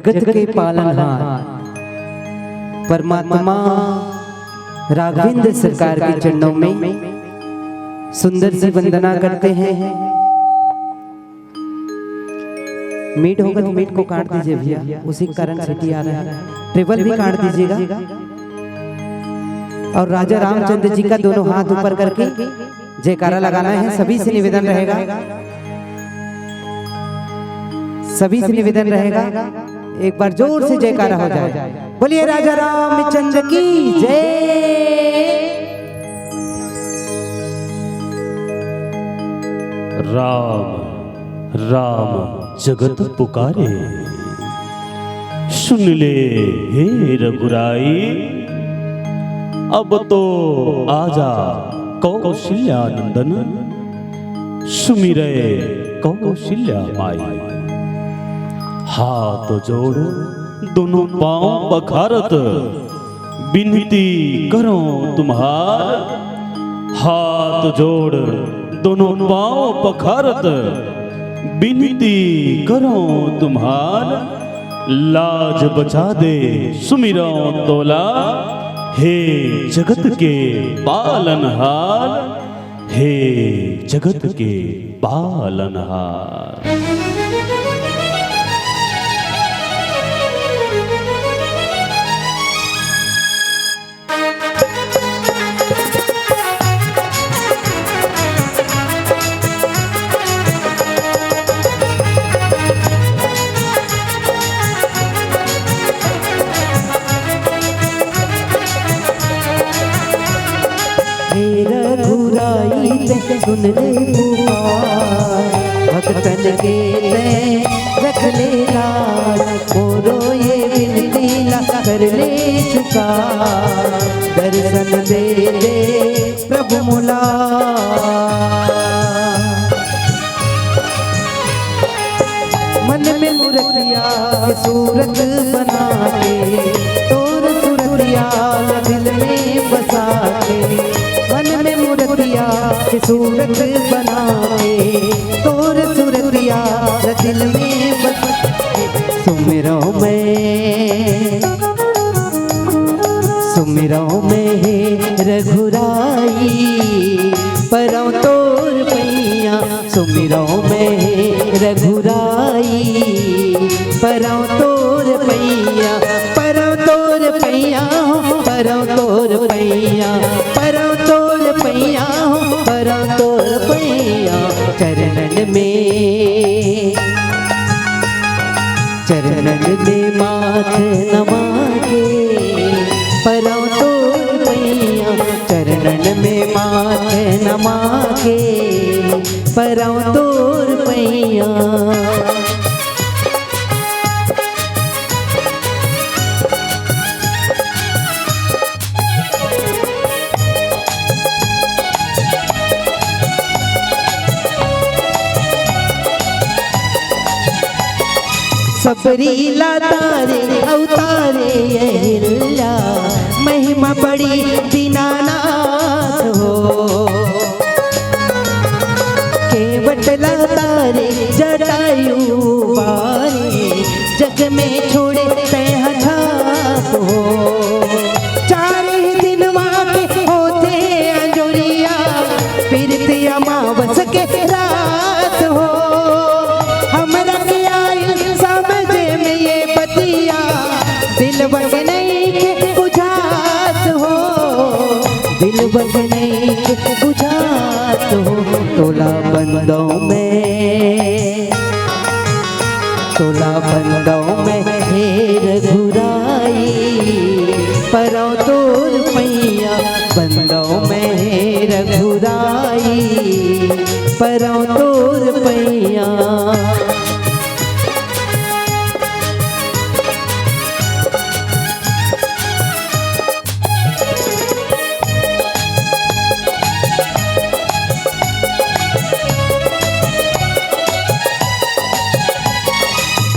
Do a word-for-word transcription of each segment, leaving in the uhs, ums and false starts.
जगत के पालनहार परमात्मा राघवेंद्र सरकार के चरणों में सुंदर सी वंदना करते हैं। मीट होगा तो मीट को काट दीजिए भैया, उसी के कारण सीटी आ रहा है। ट्रेबल भी काट दीजिएगा। और राजा रामचंद्र जी का दोनों हाथ ऊपर करके जयकारा लगाना है। सभी से निवेदन रहेगा, सभी से निवेदन रहेगा, एक बार जोर से जयकारा हो जाए। बोलिए राजा रामचंद्र की जय। राम राम जगत पुकारे, सुन ले हे रघुराई। अब तो आजा कौशल्या नंदन, सुमिरे कौशल्या माई। हाथ जोड़ दोनों पांव पखारत, बिनती करो तुम्हार। हाथ जोड़ दोनों पांव पखारत, बिनती करो तुम्हार। लाज बचा दे सुमिरो तोला, हे जगत के पालनहार, हे जगत के पालनहार। हे रघुराई तैं सुन ले पुकार, भक्तन के तैं रख ले लाज। मोरो ये बिनती ला कर ले स्वीकार, दर्शन दे दे प्रभु मोला। मन में मूर्तिया के सूरत बना के, तोर सूरतिया ला दिल में बसा के। मन में मूर्तिया के सूरत बना के, तोर सूरतिया ला दिल में बसा के। सुमिरो मैं, सुमिरो मैं हे रघुराई, परौं तोर पैया। सुमिरो मैं हे रघुराई, परौं तोर पैया, परौं तोर पैया, परौं तोर पैया, परौं तोर पैया, परौं तोर पैया। चरणन में, चरणन में माथ नमा के, परौं तोर पैया। चरणन में माथ नमा के, परौं तोर पैया। सबरी ला तारे अवतारे अहिल्या, महिमा बड़ी दीनानाथ हो। केवट ला तारे जटायु बारे, जग में छोड़े तैं हा छाप हो। चार ही दिनवा के होथे अंजोरिया, पिरतिया अमावस के रात हो। हमरा के आइल समझ में ये बतिया, दिलवा के नइखे बुझात हो, दिलवा के नइखे बुझात हो। तोला बंदौं मैं, तोला बंदौं मैं हे रघुराई, परौं तोर पैया। बंदौं मैं हे रघुराई, परौं तोर पैया।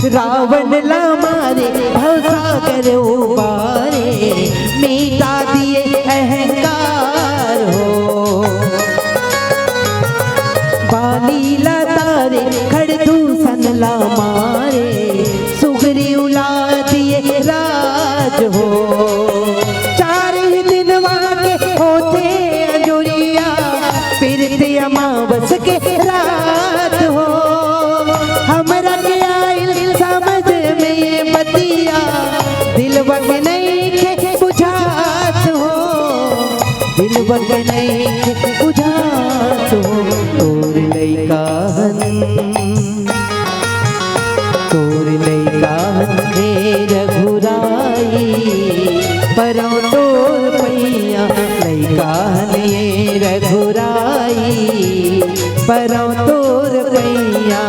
रावण ला मारे भवसागर उबारे, मिटा दिए अहंकार हो। बाली ला तारे खरदूषण ला मारे, सुग्रीव ला दिल बग नहीं बुझा तो तोर लइका हन, तोर लइका हन हे रघुराई, परौं तोर पैया लइका हन ये रघुराई, परौं तोर पैया।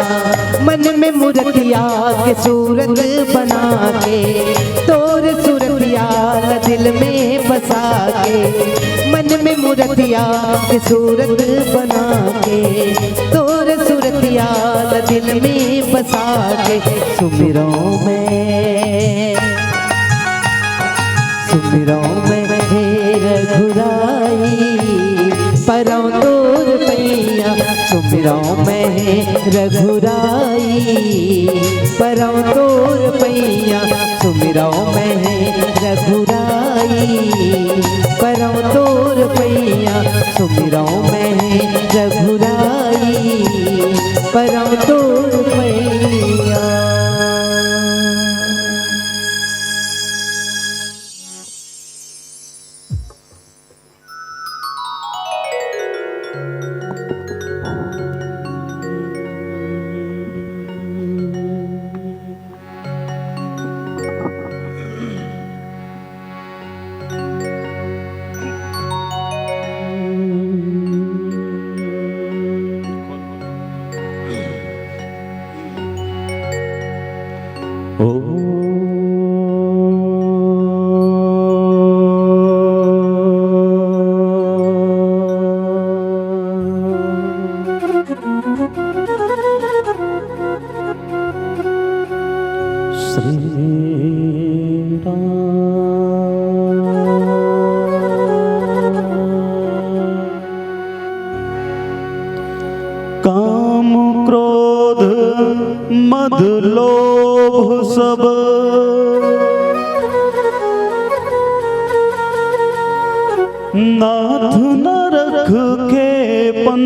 मन में मूरतिया के सूरत बना के, तोर सूरतिया ला दिल में बसा के, मन में मूरतिया के सूरत बना के, तोर सूरतिया ला दिल में बसा के, सुमिरौं मैं, सुमिरौं मैं हे रघुराई, परौं तोर पैया, सुमिरौं मैं हे रघुराई, परौं तोर पैया, सुमिरौं मैं हे रघुराई, परौं तोर पैया, सुमिरौं मैं हे रघुराई, परौं तोर पैया। श्री राम। काम क्रोध मद लोभ सब नाथ नरक के पन,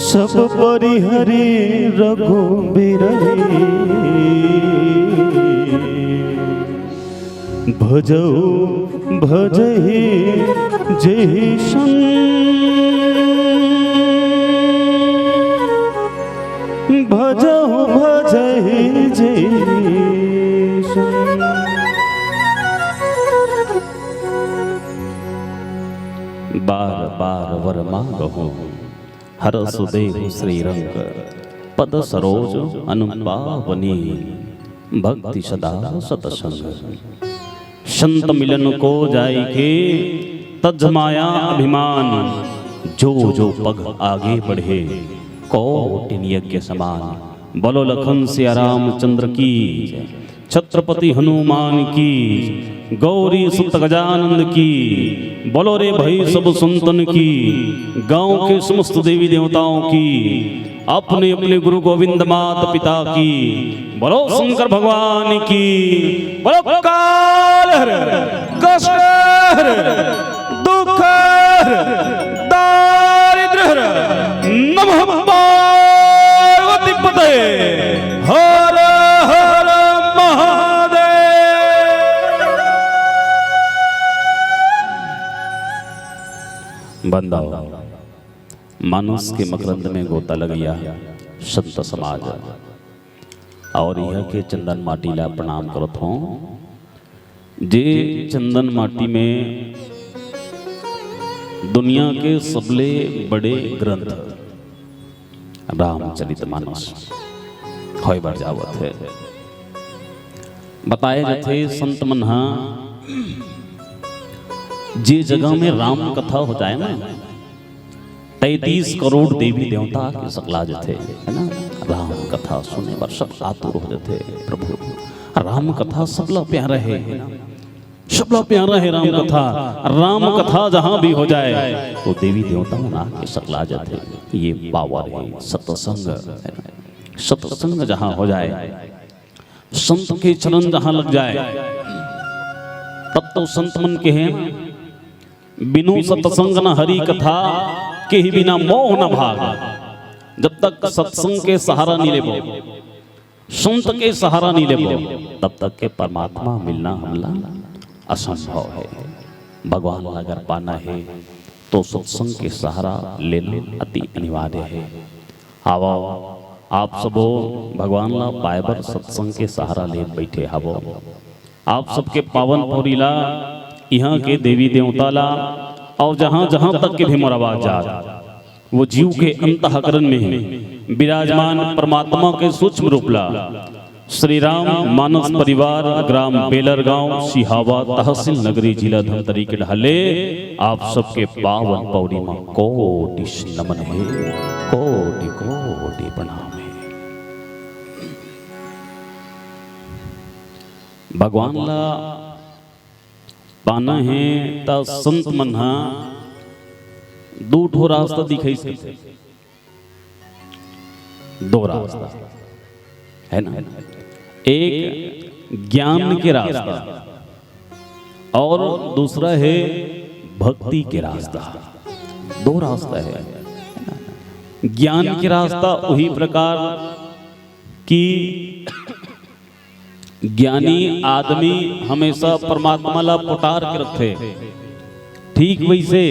सब परिहरी रघुबीर ही। भजउ भजहि जइसन, भजउ भजहि जइसन। बार बार वर मांगहु, हरषु देहु श्रीरंग, पद सरोज अनु पावनी, भक्ति सदा सतसंग। संत मिलन को जाइके, तज माया अभिमान, जो जो पग आगे बढ़े, कोटिन यज्ञ समान। बोलो लखन सिया रामचंद्र की, छत्रपति हनुमान की, गौरी सुत गजानंद की, बोलो रे भाई सब संतन की, गांव के समस्त देवी देवताओं की, अपने अपने गुरु गोविंद मात पिता की, बोलो शंकर भगवान की, बोलो काल हर, कष्ट हर, दुख हर, दारिद्र हर, नमः पार्वती पते, हर हर महादेव। बंदाओ, मानुष के मकरंद में गोता लगइया संत समाज। अउ इहाँ के चंदन माटी ला प्रणाम करत हों, जे चंदन माटी में दुनिया के सबले बड़े ग्रंथ रामचरित मानस होय बर जावत हे। बताए जाथे संत मन हा, जे जगह में राम कथा हो जाए ना, तैंतीस करोड़ देवी देवता के सकला जथे, है ना? राम कथा सुने बर सब आतुर हो जथे। प्रभु, राम कथा सबला प्यारा हे, है ना? सबला प्यारा हे राम कथा। राम कथा जहाँ भी हो जाए, तो देवी देवता मन आके सकला जथे। ये पावर हे सत्संग, है ना? सत्संग जहाँ हो जाए, संत के चरण जहाँ लग जाए, तब तो संत मन के हे ना, बिनु सत्संग न हरि कथा, केहि बिना मोह न भाग। जब तक सत्संग के सहारा नहीं लेबो, संत के सहारा नहीं लेबो, तब तक के परमात्मा मिलना हमला असंभव है। भगवान ला अगर पाना है, तो सत्संग के सहारा लेना अति अनिवार्य है। आवो, आप सबो भगवान ला पाए बर सत्संग के सहारा ले बैठे हवो। आप सबके पावन पौरी ला, यहाँ के देवी देवता ला, और जहाँ जहाँ तक के भी मोर आवाज जात, वो जीव के अंतःकरण में विराजमान परमात्मा के सूक्ष्म रूप ला, श्री राम मानस परिवार, ग्राम बेलरगांव, सिहावा, तहसील नगरी, जिला धमतरी के ढाले आप सबके पावन पौरी मा कोटि नमन है, कोटि कोटि प्रणाम है। भगवान ला पाना है, त संत मन हा दू ठो रास्ता दिखाई सकते। दो रास्ता है ना, एक ज्ञान के रास्ता और दूसरा है भक्ति के रास्ता। दो रास्ता है। ज्ञान के रास्ता वही प्रकार कि ज्ञानी आदमी हमेशा परमात्मा ला पुटार के रखथे। ठीक वैसे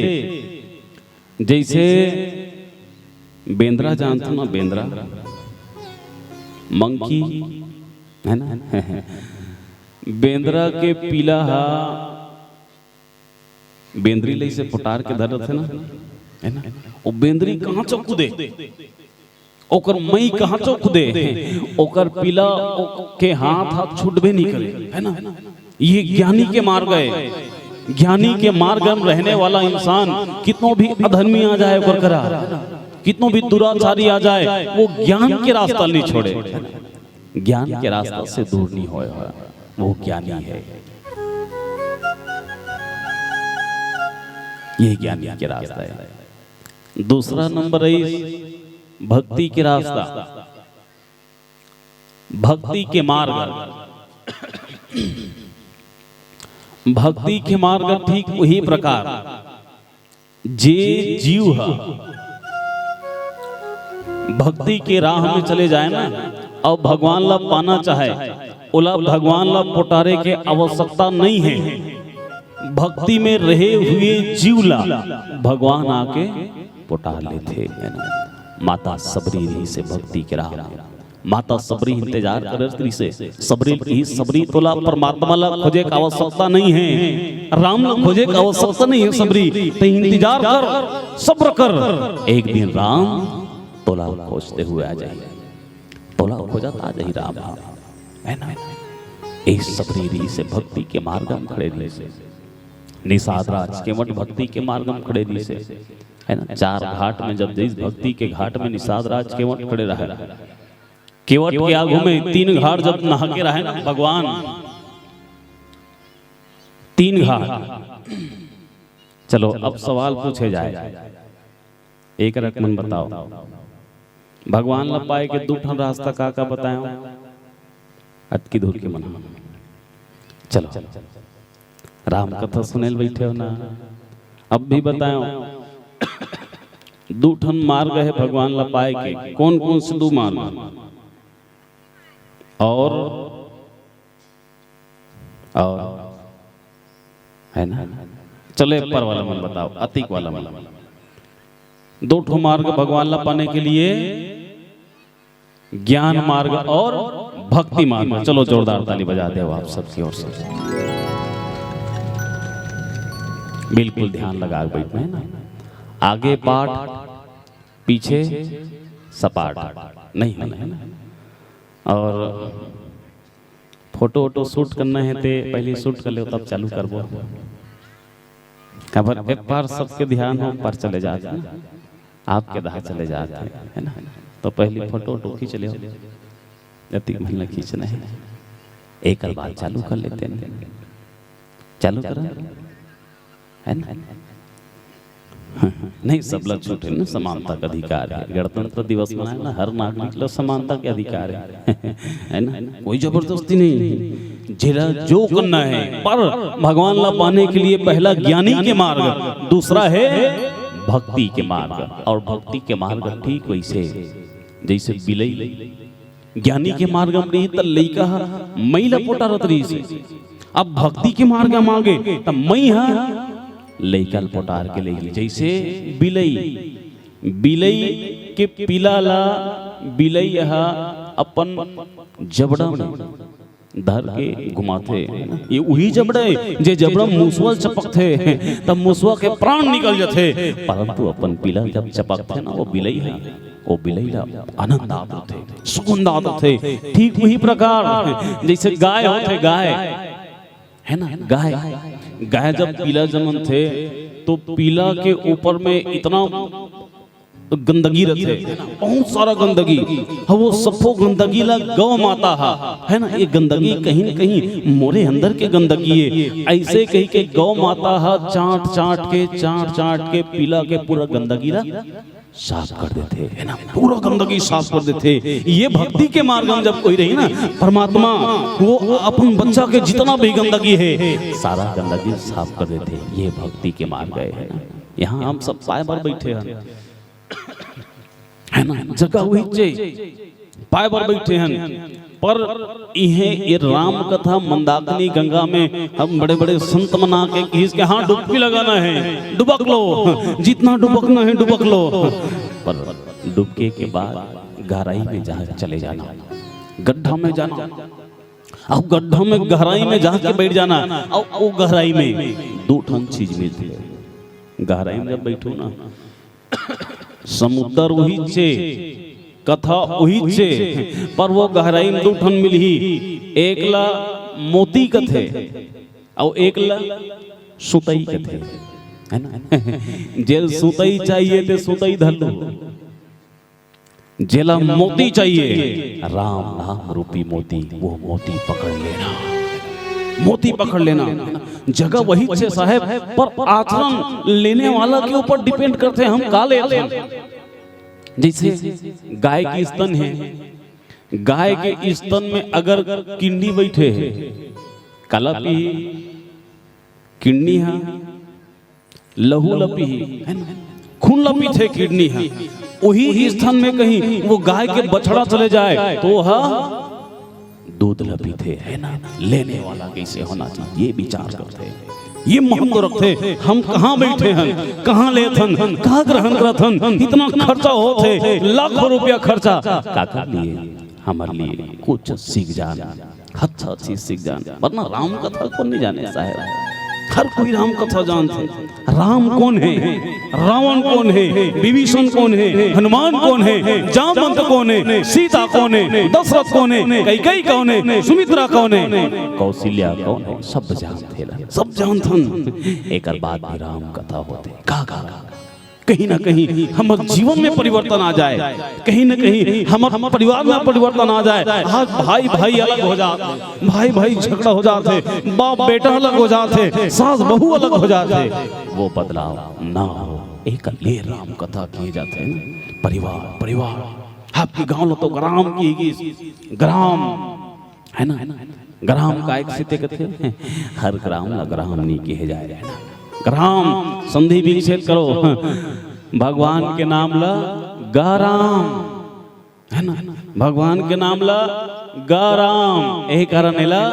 जैसे बेंदरा जानथो ना, बेंदरा, मंकी, है ना? बेंदरा के पीला हा बेंदरी लइसे पोटार के धर रथे ना, है ना? वो बेंदरी कहाँ चौक दे, ओकर मई कहाँ चौक दे, ओकर पीला ओ-, के हाथ हाथ छूटबे नहीं करे, है ना? ये ज्ञानी के मार्ग है। ज्ञानी के मार्ग में रहने वाला इंसान कितनो भी अधर्मी आ जाए ओकर करा, कितनो भी दुराचारी आ जाए, वो ज्ञान के रास्ता नहीं छोड़े। ज्ञान के रास्ता से दूर नहीं होए, वो ज्ञानी है। ये ज्ञानी के रास्ता है। दूसरा नंबर है भक्ति के रास्ता, भक्ति के मार्ग। भक्ति के मार्ग ठीक वही प्रकार, जे जीव ह भक्ति के राह में चले जाए ना, और भगवान ला पाना चाहे, ओला भगवान ला पोटारे के आवश्यकता नहीं है। भक्ति में रहे हुए जीव ला भगवान आके पोटार लेथे, है ना? माता सबरी रहिसे भक्ति के राह में। माता सबरी इंतजार करत रहिसे। सबरी कही, "सबरी, तोला परमात्मा ला खोजे के आवश्यकता नहीं है, राम ला खोजे के आवश्यकता नहीं है। सबरी, ते इंतजार कर, सब्र कर, एक दिन राम तोला खोजते हुए आ जाही, तोला खोजत आ जाही राम," है ना? ए सबरी रहिसे भक्ति के मार्ग में खड़े रहिसे। निषाद राज केवट भक्ति के मार्ग में खड़े रहिसे, है ना? चार घाट में जब जइस भक्ति के घाट में निषाद राज केवट खड़े रहे, केवट के आगू में तीन घाट जब नहा के रहे ना भगवान, तीन घाट। चलो, अब सवाल पूछे जाए, एक रकमन बताओ, भगवान ला पाए के दू ठन रास्ता का का बतायो? अतकी दूर के मन। चलो, राम कथा सुनेल बैठे हो ना, अब भी बतायो, दू ठन मार्ग है भगवान ला पाए के। कौन कौन से दू मार्ग? और, और, है ना? चलो, ऊपर वाला मन बताओ, अतीक वाला मन। दो ठो मार्ग भगवान ला पाने के लिए, ज्ञान मार्ग और भक्ति मार्ग। चलो, जोरदार ताली बजा दो आप सबकी ओर से। बिल्कुल ध्यान लगा के बैठना है ना। आगे पाठ, पीछे सपाट नहीं होना है ना। और फोटो वोटो शूट करना है ते पहले शूट कर लो, तब चालू करबो। काबर एक बार सबके ध्यान हो पर चले जाते हैं, आपके दहा चले जाते हैं, है ना? तो पहले फोटो वोटो खींच लो, जतिक मन ला खींचना है, एक बार चालू कर लेते हैं। चालू करो, है ना? नहीं, सबला छूट है ना, समानता का अधिकार है। गणतंत्र दिवस मनाए ना, हर नागरिक ला समानता के अधिकार है, है ना? कोई जबरदस्ती नहीं है, जेला जो करना है, पर भगवान ला पाने के लिए पहला ज्ञानी के मार्ग, दूसरा है भक्ति के मार्ग। और भक्ति के मार्ग ठीक वैसे, जैसे बिलई ज्ञानी के मार्ग म रही त लइका ह मई ल पोटारत रहिस। अब भक्ति के मार्ग म आगे त मई ह लइका ल पोटार के लेगी। जइसे बिलई, बिलई के पिला ल बिलई ह अपन जबड़ा म धर के घुमाथे। ये उही जबड़ा हे, जे जबड़ा मुसवा ल चपकथे, तब मुसवा के प्राण निकल जथे। परंतु अपन पिला जब चपकथे ना, वो बिलई ह, वो बिलई ल आनंद आत होथे, सुगंध आत होथे। ठीक उही प्रकार जइसे गाय होथे, गाय, हे ना, गाय, गाय जब पिला जनमथे, तो पिला के ऊपर में इतना गंदगी रथे, बहुत सारा गंदगी। हाँ, वो सब्बो गंदगी ला गौ माता हा, हे ना, ये गंदगी कहीं न कहीं मोरे अंदर के गंदगी हे, अइसे कहि के गौ माता हा चाट चाट के, चाट चाट के पिला के पूरा गंदगी ला साफ कर देथे, हे ना, पूरा गंदगी साफ कर देथे। ये भक्ति के मार्ग म जब कोई रही ना, परमात्मा वो अपन बच्चा के जितना भी गंदगी हे, सारा गंदगी साफ कर देथे। ये भक्ति के मार्ग हे, हे ना। यहाँ हम सब पाए बर बइठे हन, हे ना, जगह उहीच हे, पाए बर बइठे हन। पर इहें ये राम कथा मंदाकिनी गंगा में हम बड़े-बड़े संत मन आके किहिस के, "हाँ, डुबकी लगाना हे, डुबक लो, जितना डुबकना हे, डुबक लो।" पर डुबके के बाद गहराई में जा, चले जाना, गड्ढा में जाना, अउ गड्ढा में, गहराई में जाके बइठ जाना, अउ वो गहराई में दू ठन चीज मिलथे। गहराई में जब बइठो ना, समुद्र उहीच हे, कथा उहीच हे, पर वो गहराई म दू ठन मिलही। एक ला मोती कथे, अउ एक ला सुतई कथे, हे ना? जेल सुतई चाहिए ते सुतई धर लो, जेला मोती चाहिए, राम नाम रूपी मोती, वो मोती पकड़ लेना, मोती पकड़ लेना। जगह उहीच हे साहेब, पर आचरण लेने वाला के ऊपर depend करथे हम का लेथन। जइसे गाय के स्तन हे, गाय के स्तन में अगर किन्नी बइठे हे, काला पीही? किन्नी ह लहू ल पीही, हे ना? खून ल पीथे किन्नी ह। उही स्तन में कहीं वो गाय के बछड़ा चले जाए तो वो ह दूध ल पीथे, हे ना? लेने वाला कइसे होना चाहिए, ये विचार करथे, ये महत्व रखथे। हम कहाँ बइठे हन, कहाँ लेथन, का ग्रहण करथन, इतना खर्चा होथे, लाखों रुपया खर्चा, काकर लिए? हमर लिए कुछ सीख जान, अच्छा चीज सीख जान, वरना राम कथा कोन नइ जाने साहेब? हर कोई राम कथा जानथे। राम कोन हे, रावण कोन हे, विभीषण कोन हे, हनुमान कोन हे, जामवंत कोन हे, सीता कोन हे, दशरथ कोन हे, कैकेयी कोन हे, सुमित्रा कोन हे, कौशल्या कोन हे, सब जानथे ला, सब जानथन। एकर बाद भी राम कथा होथे। का, का, का? कहीं ना कहीं हमर जीवन में परिवर्तन आ जाए, कहीं ना कहीं हमर परिवार में परिवर्तन आ जाए। आज भाई भाई अलग हो जात हे, भाई भाई झगड़ा हो जात हे, बाप बेटा अलग हो जात हे, सास बहू अलग हो जात हे, वो बदलाव ना हो, एकर लिए राम कथा किए जाथे ना। परिवार, परिवार, आपके गांव ल तो ग्राम किहे गिस, ग्राम, हे ना? ग्राम काय कथे कथे? हर ग्राम ला ग्राम नइ किहे जाए, हे ना? ग्राम संधि विच्छेद करो, भगवान के नाम ला गाराम, हे ना? भगवान के नाम ला गाराम, यही कारण एला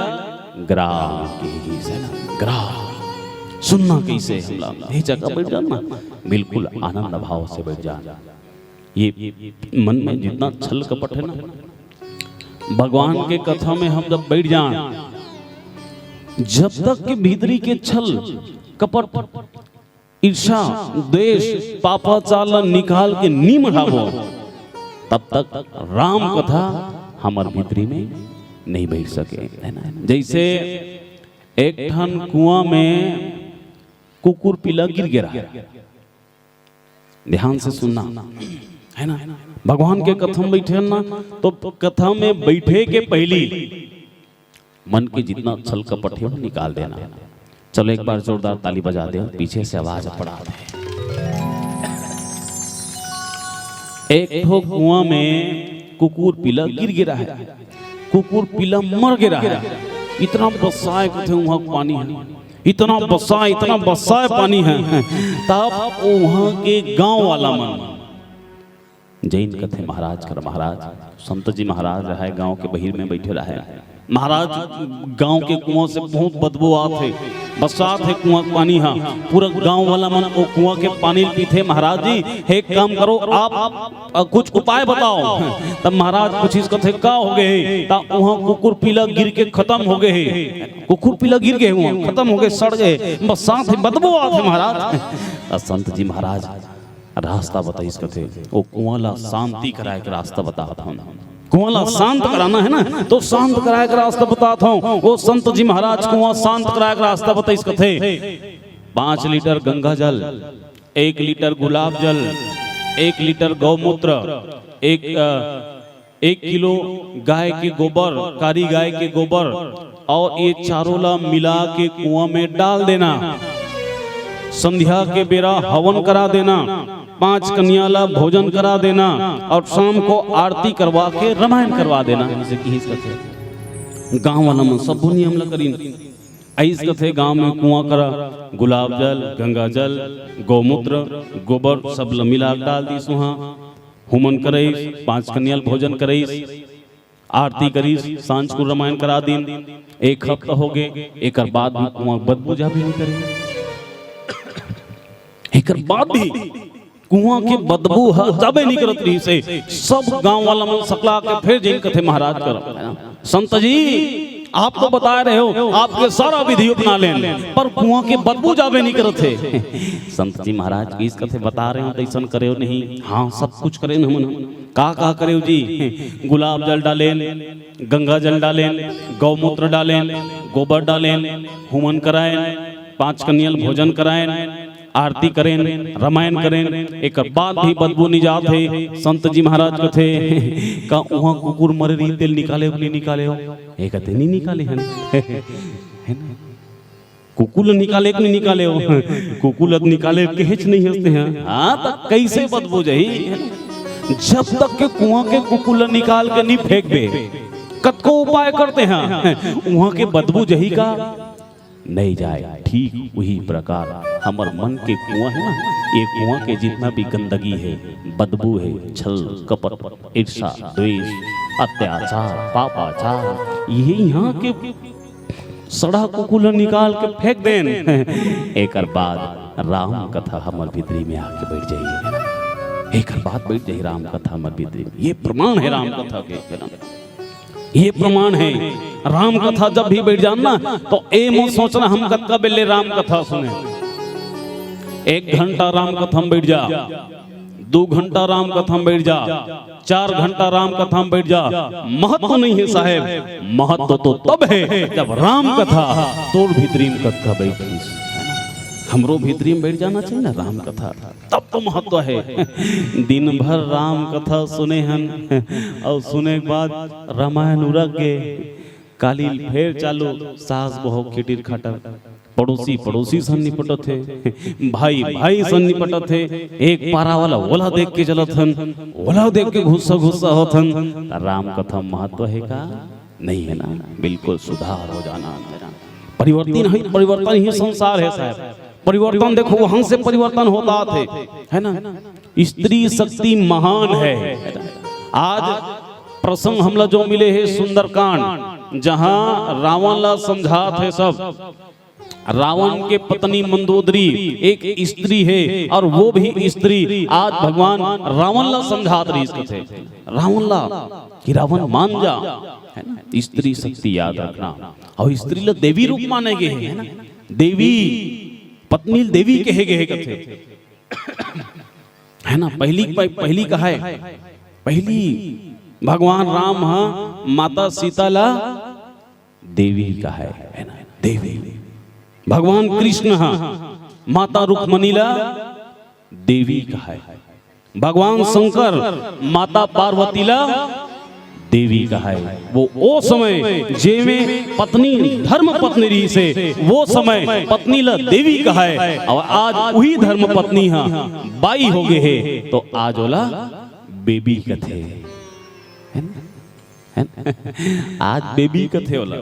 ग्राम किहे गिस, हे ना? ग्राम सुनना कइसे हमला, ये जगह बइठ जाना, बिल्कुल आनंद भाव से बइठ जाना। ये मन में जितना छल कपट हे ना, भगवान के कथा में हम जब बइठ जान, जब तक के भीतरी के छल कपट, ईर्ष्या, द्वेष, पापाचार ला निकाल के नी मढ़ाबो, तब तक राम कथा हमर भीतरी में नइ बइठ सके, हे ना? जइसे एक ठन कुआं में कुकुर पिला गिर गे रहा, ध्यान से सुनना, हे ना? भगवान के कथा में बइठे हन ना, तो कथा में बइठे के पहिली मन के जितना छल कपट हे, वो निकाल देना। चलो, एक बार जोरदार ताली बजा दे, पीछे से आवाज पड़ा दे। एक ठो कुआं में कुकुर पिला गिर गे रहा हे, कुकुर पिला मर गे रहा हे। इतना बस्साय कथे उहाँ पानी हे, इतना बस्साय, इतना बस्साय पानी हे। तब उहाँ के गांव वाला मन जइन कथे महाराज कर महाराज। संत जी महाराज रहय, गांव के बहिर में बइठे रहय। महाराज, गांव के कुआं से बहुत बदबू आत हे, बरसात हे, कुआं के पानी ह, पूरा गांव वाला मन ओ कुआं के पानी ल पीथे। महाराज जी, हे एक काम करो, आप अ, कुछ उपाय बताओ। तब महाराज पूछिस कथे, "का हो गे हे?" त उहां कुकुर पीला गिर के खतम हो गे हे। कुकुर पीला गिर गे हे, उहां खतम हो गे, सड़ गे, बरसात हे, बदबू आत हे महाराज। त संत जी महाराज रास्ता बताइस कथे, ओ कुआं ला शांति कराए के रास्ता बतात हंव। कुआं ला शांत कराना हे ना, तो शांत कराए के रास्ता बतात हंव। ओ संत जी महाराज कुआं शांत कराए के रास्ता बताइस कथे, पाँच लीटर गंगा जल, एक लीटर गुलाब जल, एक लीटर गौमूत्र, एक, अ, एक किलो गाय के गोबर, कारी गाय के गोबर, अउ ये चारों ला मिला के कुआं में डाल देना। संध्या के बेरा हवन करा देना, पांच कन्या ला भोजन करा देना, अउ शाम को आरती करवा के रामायण करवा देना। जइसे किहिस कथे, गांव वाला मन सब्बो नियम ला करिन। अइस कथे, गांव में कुआं करा, गुलाब जल, गंगा जल, गौमूत्र, गोबर सब ल मिला के डाल दिस उहां। हुमन करइस, पांच कन्या ल भोजन करइस, आरती करिस, सांझ को रामायण करा दिन। एक हफ्ता हो गे, एकर बाद भी कुआं बदबू जाबे नइ करे। एकर बाद भी कुआं के बदबू ह जाबे नइ करत रिहिस हे। सब गांव वाला मन सकला के फेर जइन कथे महाराज कर, "संत जी, आप तो बताए रहे हो, आपके सारा विधि अपना लेन, पर कुआं के बदबू जाबे नइ करत हे।" संत जी महाराज किहिस कथे, "बता रहे हो, तइसन करे हो नहीं?" "हां, सब कुछ करे हन हमन।" "का का करे हो जी?" "गुलाब जल डालेन, गंगा जल डालेन, गौमूत्र डालेन, गोबर डालेन, हुमन कराएन, पांच कन्या ल भोजन कराएन, आरती करेन, रामायण करेन, एकर बाद भी बदबू नइ जात हे।" संत जी महाराज कथे, "का उहां कुकुर मरे रही, तेल निकाले हो कि नइ निकाले हो?" ए कथे, "नइ निकाले हन।" हे ना? कुकुर ल निकाले कि नइ निकाले हो? कुकुर ल निकाले केहेच नइ हंसते हैं। हां, त कइसे बदबू जाही? जब तक के कुआं के कुकुर ल निकाल के नइ फेंकबे, कतको उपाय करते हैं, उहां के बदबू जाही का? नइ जाय। ठीक उही प्रकार हमर मन के कुआं हे ना, ये कुआं के जितना भी गंदगी हे, बदबू हे, छल, कपट, ईर्ष्या, द्वेष, अत्याचार, पापाचार, ये इहां के सड़ा कुकुर ल निकाल के फेंक देन। एकर बाद राम कथा हमर भीतरी में आके बइठ जाही। एकर बाद बइठ जाही राम कथा हमर भीतरी में। ये प्रमाण हे राम कथा के। ये प्रमाण हे, राम कथा जब भी बइठ जान ना, तो ए मत सोचना हम कतका बेर ले राम कथा सुने। एक घंटा राम कथा में बइठ जा, दू घंटा राम कथा में बइठ जा, चार घंटा राम कथा में बइठ जा, महत्व नइ हे साहेब। महत्व तो तब हे जब राम कथा तोर भीतरी में कतका बइठिस, हमरो भीतरी में बइठ जाना चाहिए ना राम कथा। तब तो महत्व हे। दिन भर राम कथा सुने हन अउ सुने के बाद रामायण उरक गे, काली ल फेर चालू, सास बहू खिटिर खटर, पड़ोसी पड़ोसी सन निपटत हे, भाई भाई सन निपटत हे, एक पारा वाला ओला देख के चलत हन, ओला देख के गुस्सा गुस्सा होत हन। त राम कथा महत्व हे का? नइ हे ना। बिल्कुल सुधार हो जाना। परिवर्तन ही, परिवर्तन ही संसार हे साहेब। परिवर्तन देखो, वहां से परिवर्तन होत आत हे, हे ना? स्त्री शक्ति महान हे। आज प्रसंग हमला जो मिले हे सुंदरकांड, जहां रावण ला समझात हे सब। रावण के पत्नी मंदोदरी एक स्त्री हे अउ वो भी स्त्री आज भगवान रावण ला समझात रहिस कथे, रावण ला, कि रावण मान जा, हे ना? स्त्री शक्ति याद रखना। अउ स्त्री ला देवी रूप माने गे हे, हे ना? देवी, पत्नी ल देवी कहे गे हे कथे, हे ना? पहिली, पह-, पहिली कहाय, पहिली भगवान राम ह माता सीता ला देवी कहाय, हे ना? देवी। भगवान कृष्ण ह माता रुक्मणी ला देवी कहाय। भगवान शंकर माता पार्वती ला देवी कहाय। वो, ओ समय जेमे पत्नी धर्म पत्नी रहिस हे, वो समय पत्नी ला देवी कहाय। अउ आज उही धर्म पत्नी ह बाई हो गे हे, तो आज ओला बेबी कथे। हे ना? हे ना? आज बेबी कथे ओला।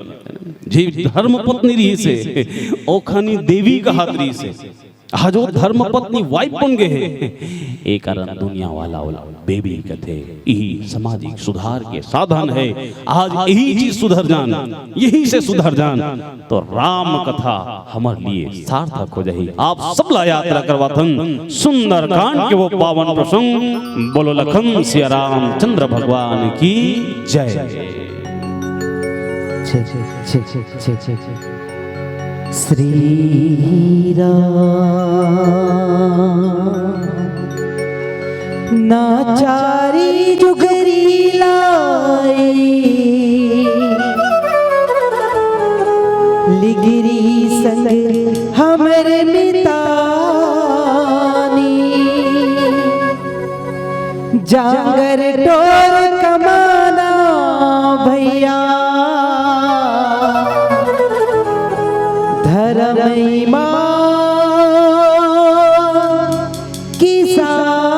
जे धर्म पत्नी रहिस हे, ओखनी देवी कहात रहिस हे। आज वो धर्म पत्नी wife बन गए हे, ए कारण दुनिया वाला ओला बेबी कथे। यही सामाजिक सुधार के साधन हे। आज यही चीज सुधर जान, यही से सुधर जान, तो राम कथा हमर लिए सार्थक हो जाही। आप सबला यात्रा करवाथन सुंदरकांड के वो पावन प्रसंग। बोलो लखन सिया रामचंद्र भगवान की जय। छे, छे, छे, छे, छे, छे, छे। श्री राम नाचारी जुगरी लाई, लिगरी संग हमर मितानी। जांगर टोर कमाना भैया, धर्म ईमान किसानी,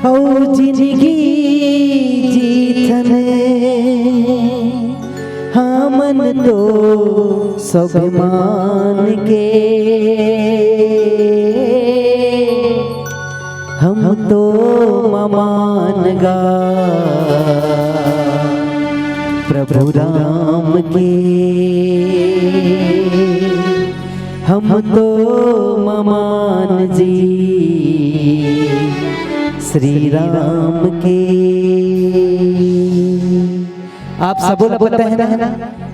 अउ जिंदगी जीथन हमन तो स्वाभिमान के, हम तो ममान गा प्रभु राम के, हम तो ममान जी श्री राम के। आप सबो ला पता हे ना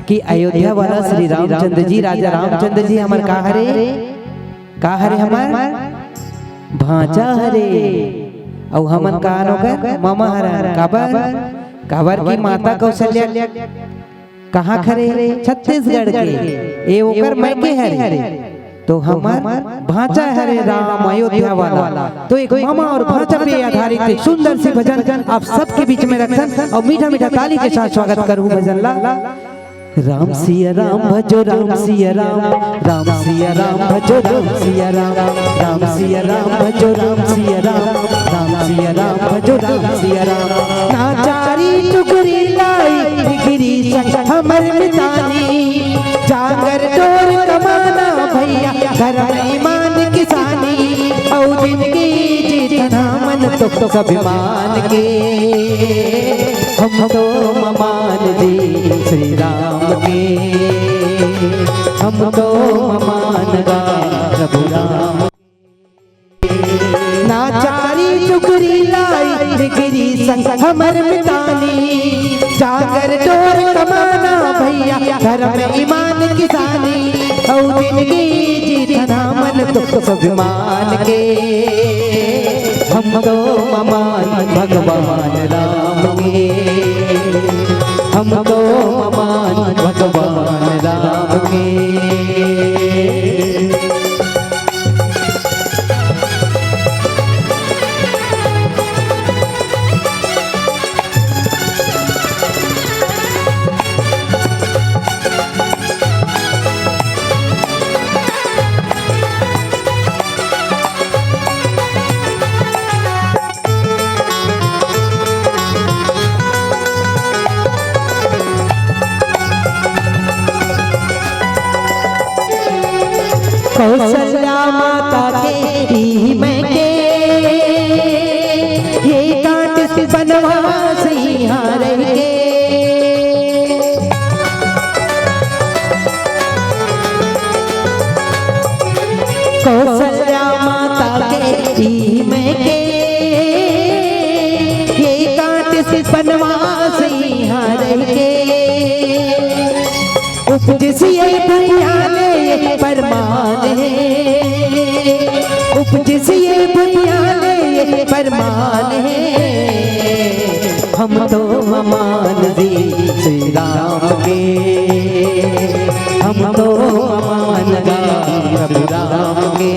कि अयोध्या वाला श्री रामचंद्र जी, राजा रामचंद्र जी हमर का हरे, का हरे हमर भांचा हरे, अउ हमन का अन ओकर ममा हरन। काबर? काबर कि माता कौशल्या कहाँ के हरे? छत्तीसगढ़ के। ए ओकर मइके हरे। तो हमर भांचा हरे राम अयोध्या वाला। तो एक मामा और भांचा पे आधारित एक सुंदर सी भजन आप सबके बीच में रखथन और मीठा मीठा ताली के साथ स्वागत करहूं भजन ला। राम सिया राम भजो राम सिया राम, राम सिया राम भजो राम सिया राम, राम सिया राम भजो राम सिया राम, राम सिया राम भजो राम सिया राम। नाचारी टुकरी लाई डिग्री संग हमर मितानी, जांगर टोर कमाना भैया, धर्म ईमान किसानी, अउ जिंदगी जीतना मन तो स्वाभिमान के। हम तो ममान जी श्री राम के, हम तो ममान गा प्रभु राम। नाचारी टुकरी लाई डिग्री संग हमर मितानी, जांगर टोर कमाना भैया, धर्म ईमान किसानी, अउ जिंदगी जीतना मन तो स्वाभिमान के। हम तो ममान भगवान राम के, हम तो ममान भगवान राम के। कौशल्या माता के ई मइके, हे कांट बनवास इहाँ रहिके। कौशल्या माता के ई मइके, हे कांट बनवास इहाँ रहिके। उपजस ये भुइयां ले परमान हे, उपजस ये भुइयां ले परमान हे। हम तो ममान जी श्री राम के, हम तो ममान गा प्रभु राम के।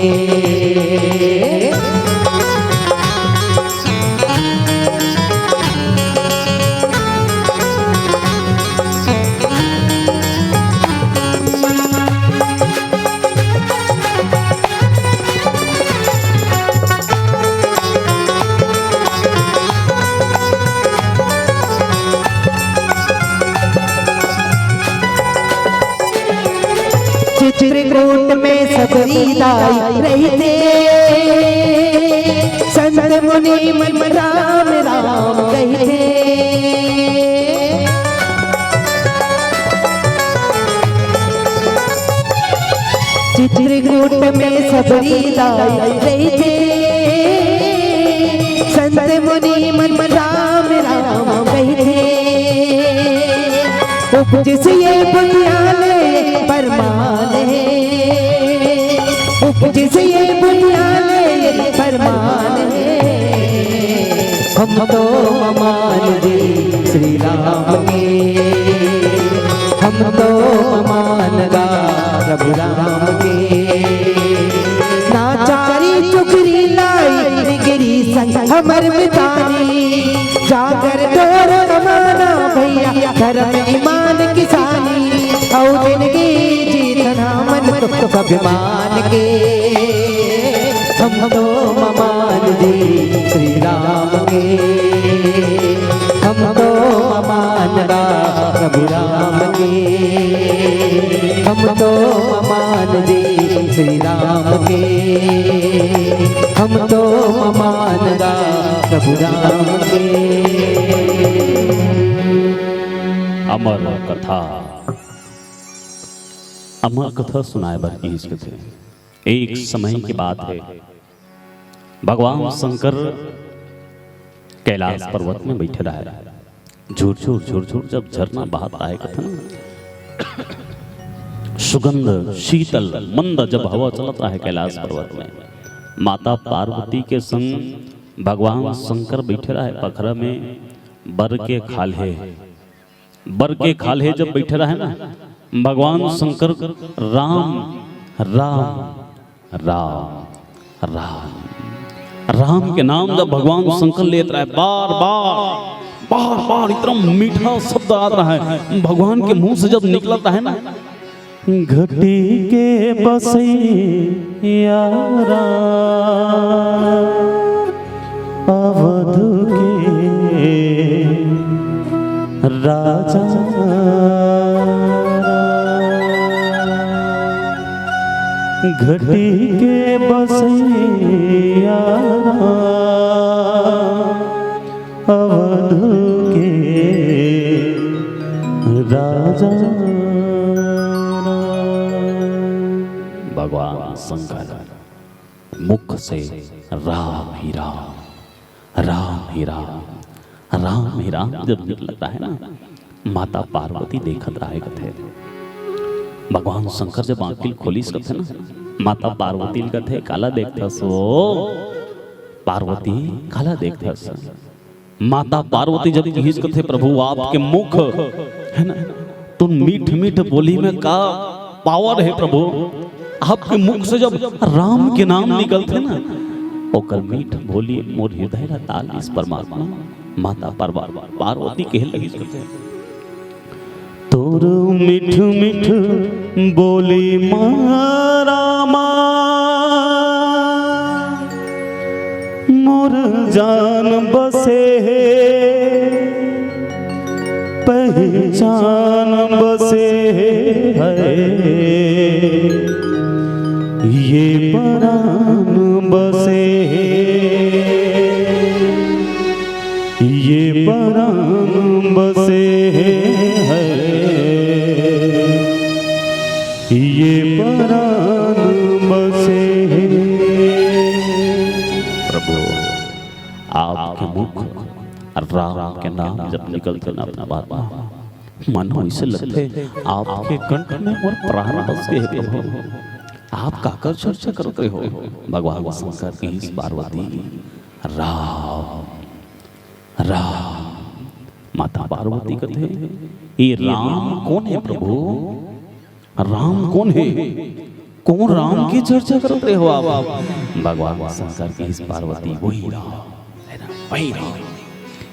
चित्रकूट में सबरी दाई रहिथे, संत मुनि मन राम राम कहिथे। चित्रकूट में सबरी दाई रहिथे, संत मुनि मन राम राम कहिथे। उपजस ये बुनियाले परमान हे, उपजस ये बुनियाले परमान हे। हम तो ममान जी श्री राम के, हम तो ममान गा प्रभु राम के। ना चारी चुकरी लाई निगरी संग हमर मितानी, जागर तोर अमाना भैया धर्म ईमान किसानी। अउ जिनगी जीतना मन तो स्वाभिमान के। हम तो ममान जी श्री राम के, हम तो ममान गा प्रभु राम के। हम तो ममान जी श्री राम के, हम तो ममान गा प्रभु राम के। अमर कथा, अमर कथा सुनाए बर कहिस कथे। एक समय के बात हे, भगवान शंकर कैलाश पर्वत में बइठे रहय। झुरझुर झुरझुर जब झरना बहत रहय कथे ना, सुगंध शीतल मंद जब हवा चलत रहय कैलाश पर्वत में, माता पार्वती के संग भगवान शंकर बइठे रहय पखरा में, बर के खाल्हे। बर के खाल्हे जब बइठे रहय ना, भगवान शंकर राम, राम, राम, राम, राम के नाम जब भगवान शंकर लेत रहय, बार बार, बार बार इतना मीठा शब्द आत रहय भगवान के मुंह से जब निकलत रहय ना, घटी के बसैया राम, अवध के राजा। घटी के बसैया राम, अवध के राजा। भगवान शंकर मुख से राम ही राम, राम ही राम, राम ही राम जब निकलत रहय ना, माता पार्वती देखत रहय कथे। भगवान शंकर जब आंखी ल खोलिस कथे ना, माता पार्वती ल कथे, "काला देखथस ओ पार्वती, काला देखथस?" माता पार्वती जब कहिस कथे, "प्रभु, आपके मुख हे ना, तुन मीठ मीठ बोली में का पावर हे प्रभु, आपके मुख से जब राम के नाम निकलथे ना, ओकर मीठ बोली मोर हृदय ला ताल दिस परमात्मा।" माता पार्व-, पार्वती कहे लगिस कथे, तोर मीठ मीठ बोली मा रामा, मोर जान बसे हे, पहचान बसे हे, ये परान बसे हे। ये परान बसे हे, ये परान बसे हे। प्रभु, आपके मुख राम के नाम जब निकलथे ना, अपना बात मन अइसे लगथे, आपके कंठ में मोर प्राण बस गे हे प्रभु। आप काकर चर्चा करत रहे हो? भगवान शंकर कहिस, पार्वती, राम, राम। माता पार्वती कथे, "ये राम कोन हे प्रभु? राम कोन हे? कोन राम के चर्चा करत रहे हो आप?" भगवान शंकर कहिस, पार्वती, वही राम, हे ना, वही राम।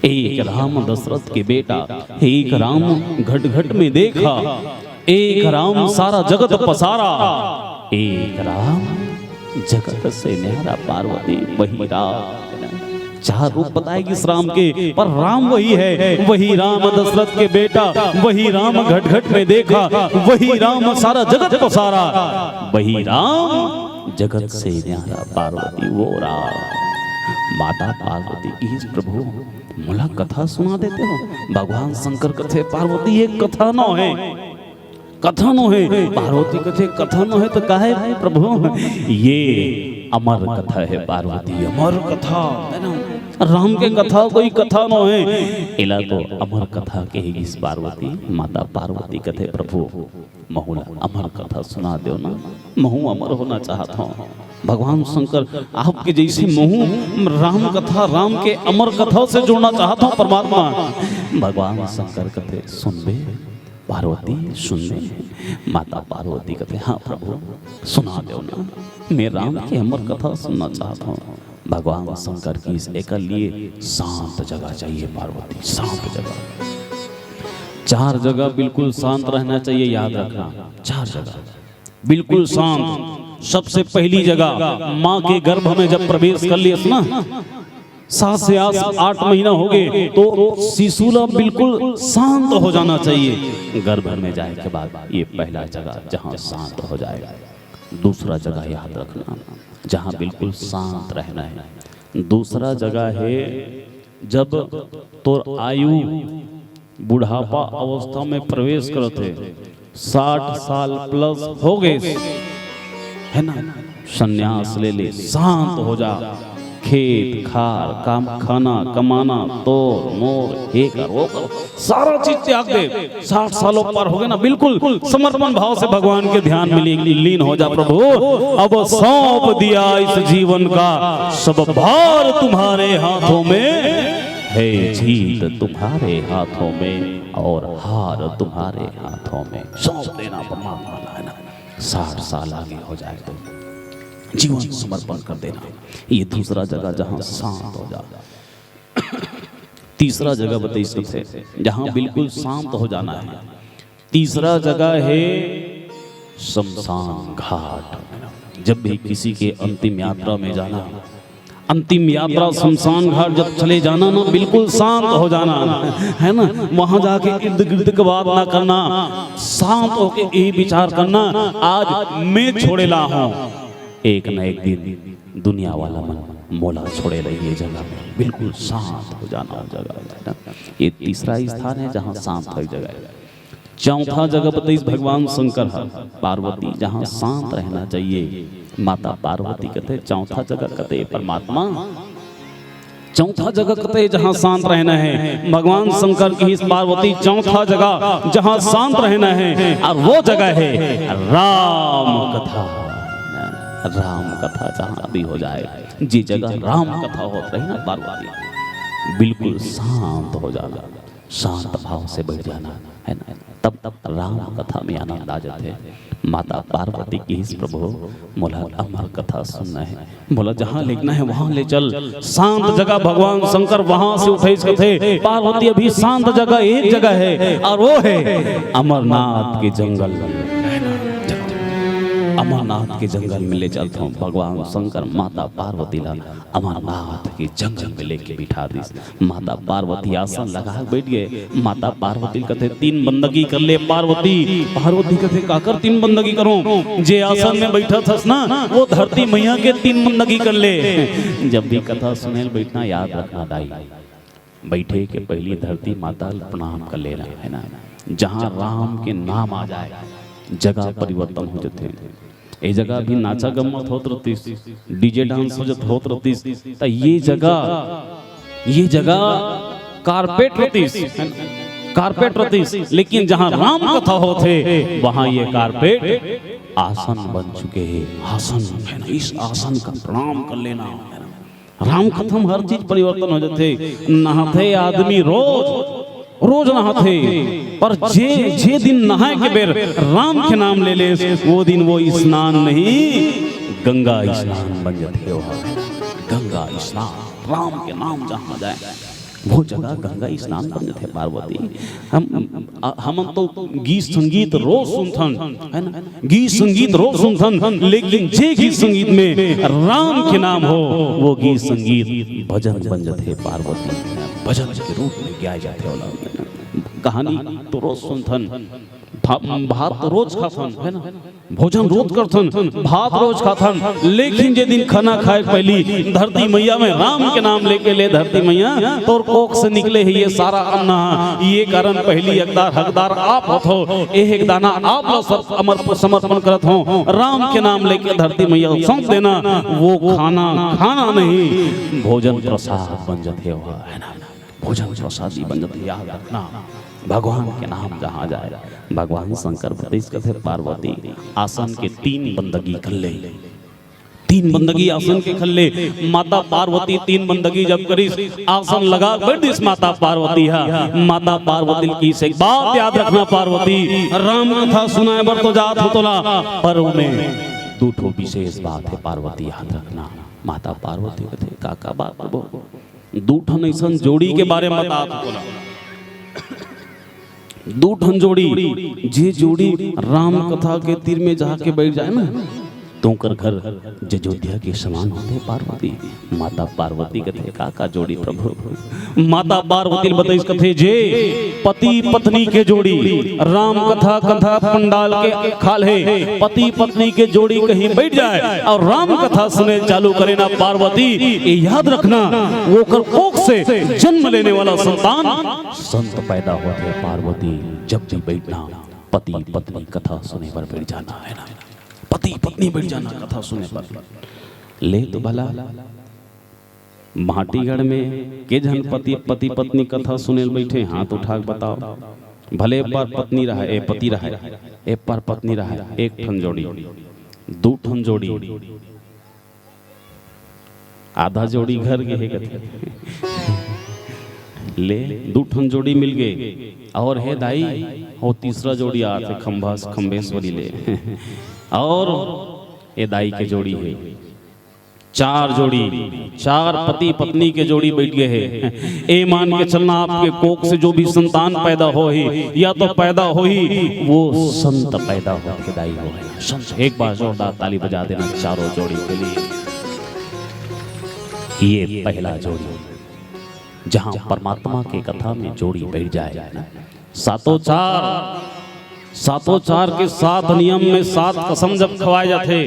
एक राम दशरथ के बेटा, एक राम घट घट में देखा, एक राम सारा जगत पसारा, एक राम जगत से न्यारा, पार्वती वही राम। चार रूप बताए गिस राम के, पर राम वही है, वही राम दशरथ के बेटा, वही राम घट घट में देखा, वही राम सारा जगत पसारा, वही राम जगत से न्यारा पार्वती वो राम। माता पार्वती कहिस, प्रभु, मोला कथा सुना देते हो? भगवान शंकर कथे, पार्वती, ये कथा नो हे, कथा नो हे। पार्वती कथे, कथा नो हे तो का हे प्रभु? ये अमर कथा हे पार्वती, अमर कथा, हे ना? राम के कथा कोई कथा नो हे, एला तो अमर कथा कहे गिस पार्वती। माता पार्वती कथे, प्रभु, महू ला अमर कथा सुना देव ना, महू अमर होना चाहत हूँ। भगवान शंकर, आपके जैसे महू राम कथा, राम के अमर कथा से जुड़ना चाहत हूँ परमात्मा। भगवान शंकर कथे, सुनबे पार्वती, सुनबे? माता पार्वती कथे, हाँ प्रभु, सुना देव ना, मैं राम के अमर कथा सुनना चाहत हूँ। भगवान शंकर कहिस, एकर लिए शांत जगह चाहिए पार्वती, शांत जगह। चार जगह बिल्कुल शांत रहना चाहिए, याद रखना, चार जगह बिल्कुल शांत। सबसे पहली जगह, माँ के गर्भ में जब प्रवेश कर लियस ना, सात से आठ, आठ महीना हो गए, तो शिशु ला बिल्कुल शांत हो जाना चाहिए। गर्भ में जाए के बाद ये पहला जगह, जहाँ शांत हो जाए। दूसरा जगह याद रखना, जहाँ बिल्कुल शांत रहना है। दूसरा जगह है, जब तोर आयु बुढ़ापा अवस्था में प्रवेश करत हे, साठ साल प्लस हो गए, है ना, संन्यास ले ले, शांत हो जा। खेत खार, काम, खाना कमाना, तोर मोर, हे कर, वो कर, सारा चीज त्याग दे। साठ सालों पार हो गए ना, बिल्कुल समर्पण भाव से भगवान के ध्यान में ली-, लीन हो जा। प्रभु, अब सौंप दिया इस जीवन का सब भार तुम्हारे हाथों में, है जीत तुम्हारे हाथों में और हार तुम्हारे हाथों में। सौंप देना परमात्मा का, है ना? साठ साल आगे हो जाए तो जीवन समर्पण कर देना। ये दूसरा जगह जहाँ शांत हो जा। तीसरा जगह बताइस कथे, जहाँ बिल्कुल शांत हो जाना है। तीसरा जगह है शमशान घाट। जब भी किसी के अंतिम यात्रा में जाना, अंतिम यात्रा शमशान घाट जब चले जाना ना, बिल्कुल शांत हो जाना, है ना? वहां जाके इर्द गिर्द के बात ना करना, शांत होके यही विचार करना, आज मैं छोड़े ला हूँ, एक न एक दिन दुनिया वाला मन मोला छोड़े रही ये जगह में। बिल्कुल शांत हो जाना वो जगह, है ना? ये तीसरा स्थान है जहाँ शांत हो जगह है। चौथा जगह बताइस भगवान शंकर ह, पार्वती, जहाँ शांत रहना चाहिए। माता पार्वती कथे, चौथा जगह कथे परमात्मा, चौथा जगह कथे जहाँ शांत रहना है। भगवान शंकर कहिस, पार्वती, चौथा जगह जहाँ शांत रहना है, और वो जगह है राम कथा। राम कथा जहाँ भी हो जाए, जे जगह राम कथा होत रही ना पार्वती, बिल्कुल शांत हो जाना, शांत भाव से बैठ जाना, है ना? तब, तब राम कथा में आनंद आ जाथे। माता पार्वती कहिस, प्रभु, मोला अमर कथा सुनना है, मोला जहाँ लेगना है वहाँ ले चल, शांत जगह। भगवान शंकर वहाँ से उठाइस कथे, पार्वती, अभी शांत जगह एक जगह है, और वो है अमरनाथ के जंगल। अमरनाथ के जंगल में ले चलत हूँ। भगवान शंकर माता पार्वती ला अमरनाथ के जंगल में लेके बिठा दिस। माता पार्वती आसन लगा के बैठ गए। माता पार्वती कथे, तीन बंदगी कर ले पार्वती। पार्वती कथे, काकर तीन बंदगी करूं? जे आसन में बैठत हस ना, वो धरती मैया के तीन बंदगी कर ले। जब भी कथा सुने ल बैठना, याद रखना दाई, बैठे के पहली धरती माता ल प्रणाम कर लेना, है ना? जहाँ राम के नाम आ जाए, जगह परिवर्तन हो जाथे। ए जगह भी नाचा गम्मत होत रतिस, डीजे डांस हो जात होत रतिस, त ये जगह, ये जगह कारपेट रतिस, है ना? कारपेट रतिस, लेकिन जहाँ राम कथा होत हे, वहाँ ये कारपेट आसन बन चुके हैं। आसन, है ना? इस आसन का प्रणाम कर लेना, है ना? राम कथा में हर चीज परिवर्तन हो जाथे। नहाथे आदमी रोज, रोज नहाथे, पर जे, जे दिन नहाए के बेर राम के नाम ले ले, वो दिन वो स्नान नहीं, गंगा स्नान बन जाथे। वो गंगा स्नान, राम के नाम जहाँ जाए, वो जगह गंगा स्नान बन जथे पार्वती। हम, आ, हमन तो गीत संगीत रोज सुनथन, है ना? गीत संगीत रोज सुनथन, लेकिन जे गीत संगीत में राम के नाम हो, वो गीत संगीत भजन बन जथे पार्वती। भजन के रूप में गाए जाथे ओला। कहानी तो रोज सुनथन, भा-, भात तो रोज खाथन, है ना? भोजन रोज करथन, भात रोज खाथन, लेकिन जे दिन खाना खाए के पहली धरती मैया में राम के नाम लेके ले, धरती मैया तोर कोख से निकले हे ये सारा अन्न, ये कारण पहली हकदार, हकदार आप होथो, ए एक दाना आप ला सब अमर समर्पण करत हो, राम के नाम लेके धरती मैया सौंप देना, वो खाना खाना नहीं, भोजन प्रसाद बन जथे हो, है ना? भोजन प्रसादी बन जथे। याद रखना, भगवान के नाम जहाँ जाए, भगवान शंकर बतइस कथे, पार्वती आसन के तीन बंदगी कर ले, तीन बंदगी आसन के कर ले। माता पार्वती तीन बंदगी जब करिस, आसन लगा बैठ दिस माता पार्वती हा। माता पार्वती की से एक बात याद रखना पार्वती, राम कथा सुनाए बर तो जात हो तोला, पर ओमे दू ठो विशेष बात हे पार्वती, याद रखना। माता पार्वती कथे, का का बात बोल? दू ठन अइसन जोड़ी के बारे में बतात हो तोला। दू ठन जोड़ी, जे जोड़ी राम कथा के तीर में जाके बैठ जाए ना, तो ओकर घर अयोध्या के समान होथे पार्वती। माता पार्वती कथे, का का जोड़ी प्रभु? माता पार्वती ल बतइस कथे, जे पति पत्नी के जोड़ी राम कथा, कथा पंडाल के खाल्हे पति पत्नी के जोड़ी कहीं बैठ जाए और राम कथा सुने चालू करे ना पार्वती, ये याद रखना, वो कर कोख से जन्म लेने वाला संतान संत पैदा होथे पार्वती। जब भी बैठना पति पत्नी कथा सुने बर बैठ जाना, है ना? पति पत्नी बैठ जाना कथा सुने बर। ले तो भला माटीगढ़ में के झन पति, पति पत्नी कथा सुने ल बैठे, हाथ उठा के बताओ। भले एक बार पत्नी रहा, ए पति रहा, एक बार पत्नी रहा, एक ठन जोड़ी, दू ठन जोड़ी, आधा जोड़ी घर गे हे कथे। ले, दू ठन जोड़ी मिल गे, और हे दाई, वो तीसरा जोड़ी आत हे खंभा, खंभेश्वरी ले। और ए दाई के जोड़ी हे, चार जोड़ी, चार पति पत्नी के जोड़ी बैठ गे हे। ए मान के चलना, आपके कोख से जो भी संतान पैदा होही या तो पैदा होही, वो संत पैदा होके दाई होही। संत, एक बार जोरदार ताली बजा देना चारों जोड़ी के लिए। ये पहला जोड़ी, जहां परमात्मा के कथा में जोड़ी बैठ जाए, सातों चार, सातों चार के सात नियम में सात कसम जब खवाए जाथे,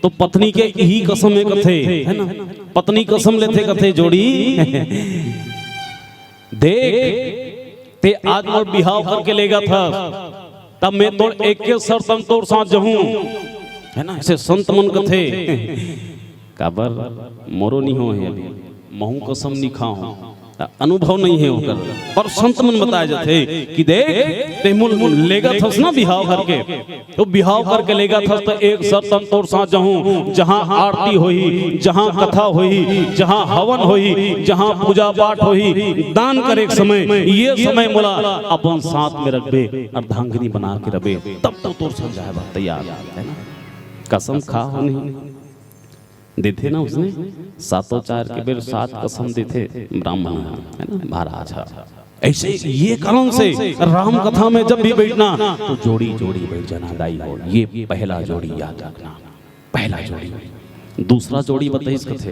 तो पत्नी के इही कसम में कथे, है ना? पत्नी कसम लेथे, कथे, जोड़ी, देख, ते आज मोर बिहाव करके लेगथस, तब मैं तोर एके शर्त म तोर साथ जहूं, है ना? ऐसे संत मन कथे, काबर मोरो नी हो हे, महू कसम नी खाहूं, अनुभव नहीं है ओकर। पर संत मन बताए जाथे कि देख, ते मोल लेगथस ना बिहाव करके, तो बिहाव करके लेगथस, तो एक शर्त म तोर साथ जहूं, जहां आरती होही, जहां कथा होही, जहां हवन होही, जहां पूजा पाठ होही, दान करे के समय, ये समय मोला अपन साथ में रखबे, अर्धांगिनी बना के रखबे, तब तो तोर साथ जाए बर तैयार, है ना? कसम खा हो नहीं देथे ना उसने, सातों चार के बेर सात कसम देथे ब्राह्मण ह, है ना, महाराज ह। ऐसे ये कारण से राम कथा में जब भी बैठना तो जोड़ी जोड़ी बैठ जाना दाई हो। ये पहला जोड़ी याद रखना, पहला जोड़ी। दूसरा जोड़ी बताइस कथे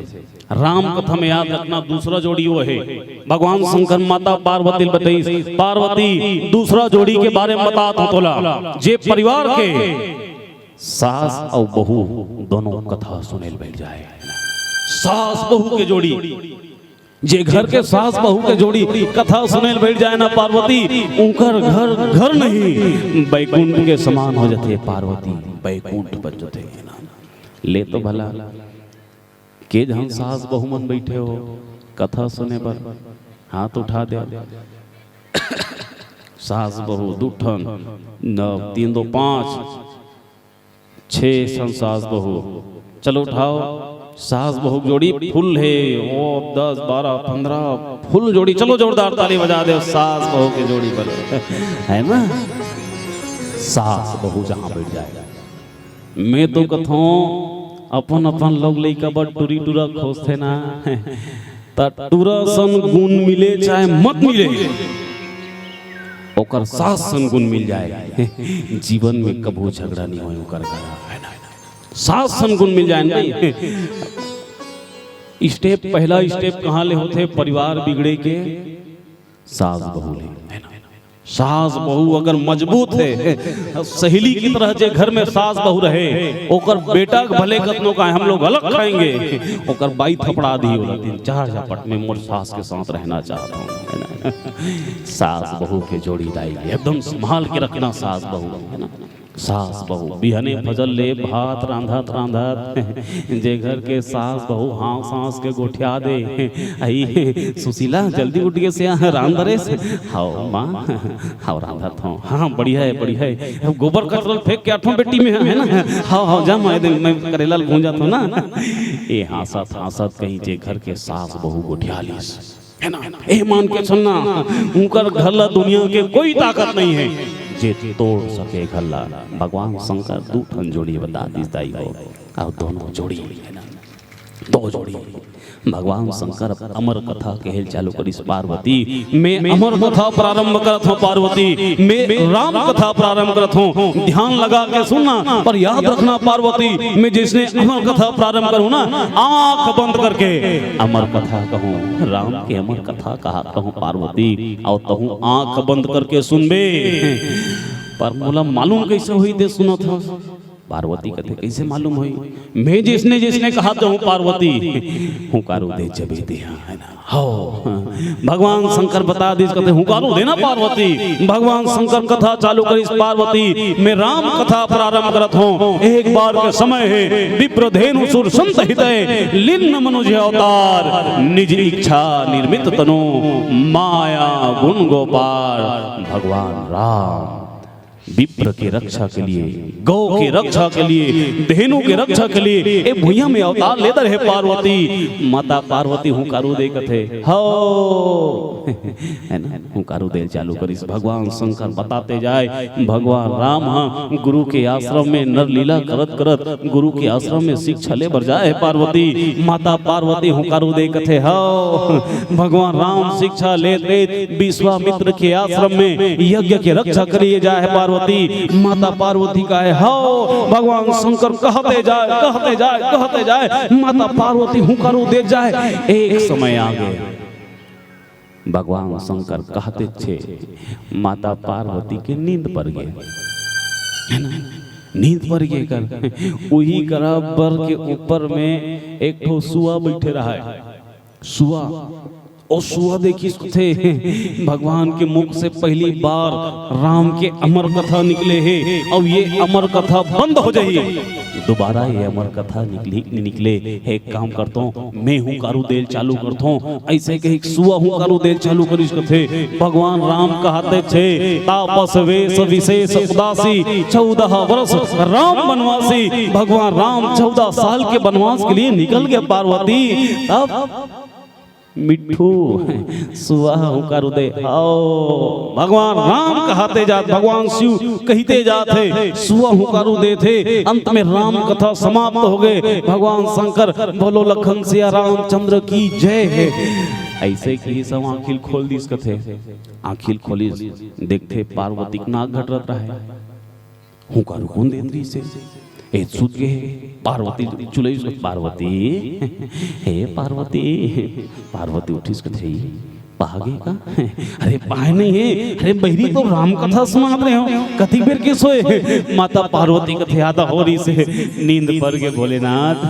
राम कथा में याद रखना, दूसरा जोड़ी वो है भगवान शंकर माता पार्वती ल बताइस। पार्वती दूसरा जोड़ी के बारे में बतात हो तोला, जे परिवार के सास अउ बहू दोनों कथा सुने ल बैठ जाए। सास बहू के जोड़ी, जे घर के सास बहू के जोड़ी कथा सुने ल बैठ जाए ना पार्वती, उनकर घर घर नहीं, बैकुंठ के समान हो जाथे पार्वती, बैकुंठ बन जाथे। ले तो भला के झन सास बहू मन बैठे हो कथा सुने बर, हाथ उठा दे। सास बहू दू ठन, नौ तीन दो पाँच, छह ठन सास बहू। चलो उठाओ, सास बहू के जोड़ी फुल है, वो दस, बारह, पन्द्रह फुल जोड़ी। चलो जोरदार ताली बजा दे सास बहू के जोड़ी पर, है ना? सास बहू जहां बैठ जाए, मैं तो कथों अपन अपन लोग लइका बर टुरी टुरा खोजथे ना, त टूरा सन गुन मिले चाहे मत मिले, ओकर सास सन गुन मिल जाए, जीवन में कभू झगड़ा नहीं होय ओकर घर। सास सन गुन मिल जाए ना। स्टेप, पहला स्टेप कहाँ ले होथे परिवार बिगड़े के? सास बहू ले। सास बहू अगर मजबूत हे, सहेली की तरह जे घर में सास बहू रहे, ओकर बेटा के भले कतनो कहे हम लोग अलग खाएंगे, ओकर बाई थपड़ा दी, ओला तीन चार झपट में मोर सास के साथ रहना चाहत हूँ, है ना? सास बहू के जोड़ी दाई एकदम संभाल के रखना, सास बहू, है ना? सास बहू बिहने फजर ले भात रांधत रांधत जे घर के सास बहू हाँस हाँस के गोठिया दे, आई सुशीला, जल्दी उठ के से रांध रे से। हव माँ, हव रांधत हव। हाँ, बढ़िया हे, बढ़िया हे। अब गोबर कचरा फेंक के आठों बेटी में, है ना? हव हव, जा मैं, मैं करेला ल भूंजत हव ना। ए हाँसत हाँसत कहीं जे घर के सास बहू गोठिया लिस, है ना? ए मान के चलना, उनकर घर ला दुनिया के कोई ताकत नहीं है जे तोड़ सके घर ला। भगवान शंकर दू ठन जोड़ी बता दिस दाई हो, अउ दोनों जोड़ी, है ना? दो जोड़ी। भगवान शंकर अमर कथा कहेल चालू करिस पार्वती, मैं अमर कथा प्रारंभ करत हूँ पार्वती, मैं राम कथा प्रारंभ करत हूँ। ध्यान लगा के सुनना, पर याद रखना पार्वती, मैं जैसने अमर कथा प्रारंभ करूँ ना, आंख बंद करके अमर कथा कहूँ, राम के अमर कथा कहा कहूँ पार्वती, अउ तहूँ आंख बंद करके सुनबे। पर मोला मालूम कैसे होही ते सुनत हस? पार्वती कथे, कैसे मालूम होही? मैं जैसने जैसने कहा कहूँ पार्वती, हुंकारू दे जबे दे, है ना? हव। भगवान शंकर बता दिस कथे, हुंकारू देना पार्वती। भगवान शंकर कथा चालू करिस पार्वती, मैं राम कथा प्रारंभ करत हूँ। एक बार के समय हे, विप्र धेनु सुर संत हितय, लीन मनुज अवतार, निज इच्छा निर्मित तनु, माया गुण गोपाल। भगवान राम विप्र के रक्षा के लिए, गौ के रक्षा के लिए, धेनु के रक्षा के लिए ए भुइयां में अवतार लेदे रहे पार्वती। माता पार्वती हुंकारू दे कथे, हव, है ना, हुंकारू दे चालू करिस। भगवान शंकर बताते जाए, भगवान राम हा गुरु के आश्रम में नर लीला करत करत गुरु के आश्रम में शिक्षा ले बर जाए हे पार्वती। माता पार्वती हुंकारू दे कथे, हव, भगवान राम शिक्षा लेत लेत विश्वामित्र के आश्रम में यज्ञ के रक्षा करिए जाए हे पार्वती। माता पार्वती कहे, हव, भगवान शंकर कहते जाए, कहते जाए, कहते जाए, माता पार्वती हुंकारू दे जाए। एक समय आ गए, भगवान शंकर कहते छे, माता पार्वती के नींद पर गे, है ना? नींद पर गे कर उही करा बर के ऊपर में एक ठो सुआ बैठे रहा है। सुआ, ओ सुआ देखिस कथे, भगवान के मुख से पहली बार राम के अमर कथा निकले हे, अउ ये अमर कथा बंद हो जाही, दोबारा ये अमर कथा निकली, निकले। एक काम करतों, मैं हुंकारू देल चालू करतों। ऐसे कही सुआ हुंकारू देल चालू करिस कथे। भगवान राम कहते छे, तापस वेश विशेष उदासी, चौदह वर्ष राम वनवासी। भगवान राम चौदह साल के वनवास के लिए निकल गए पार्वती। तब मिट्ठू, सुआ हुंकारू दे, आओ। भगवान राम कहते जात, भगवान शिव कहते जात हे, सुआ हुंकारू देथे। अंत में राम कथा समाप्त हो गए। भगवान शंकर बोलो, लखन सिया रामचंद्र की जय हे। ऐसे कही सब आंखिल खोल दिस कथे। आंखिल खोलिस, देखथे पार्वती के नाक घटरत रहे। हुंकारू कोन देत रहिस हे? ए, सुत गे हे। पार्वती चुलई सुत, पार्वती, हे पार्वती। पार्वती उठिस कथे, "पागे का?" "अरे पाए नहीं हे, अरे बहिरी तो राम कथा सुनात रहे हो, कतिक बेर के सोए?" माता पार्वती कथे, "आधा हो रहिस हे, नींद पर गे भोलेनाथ,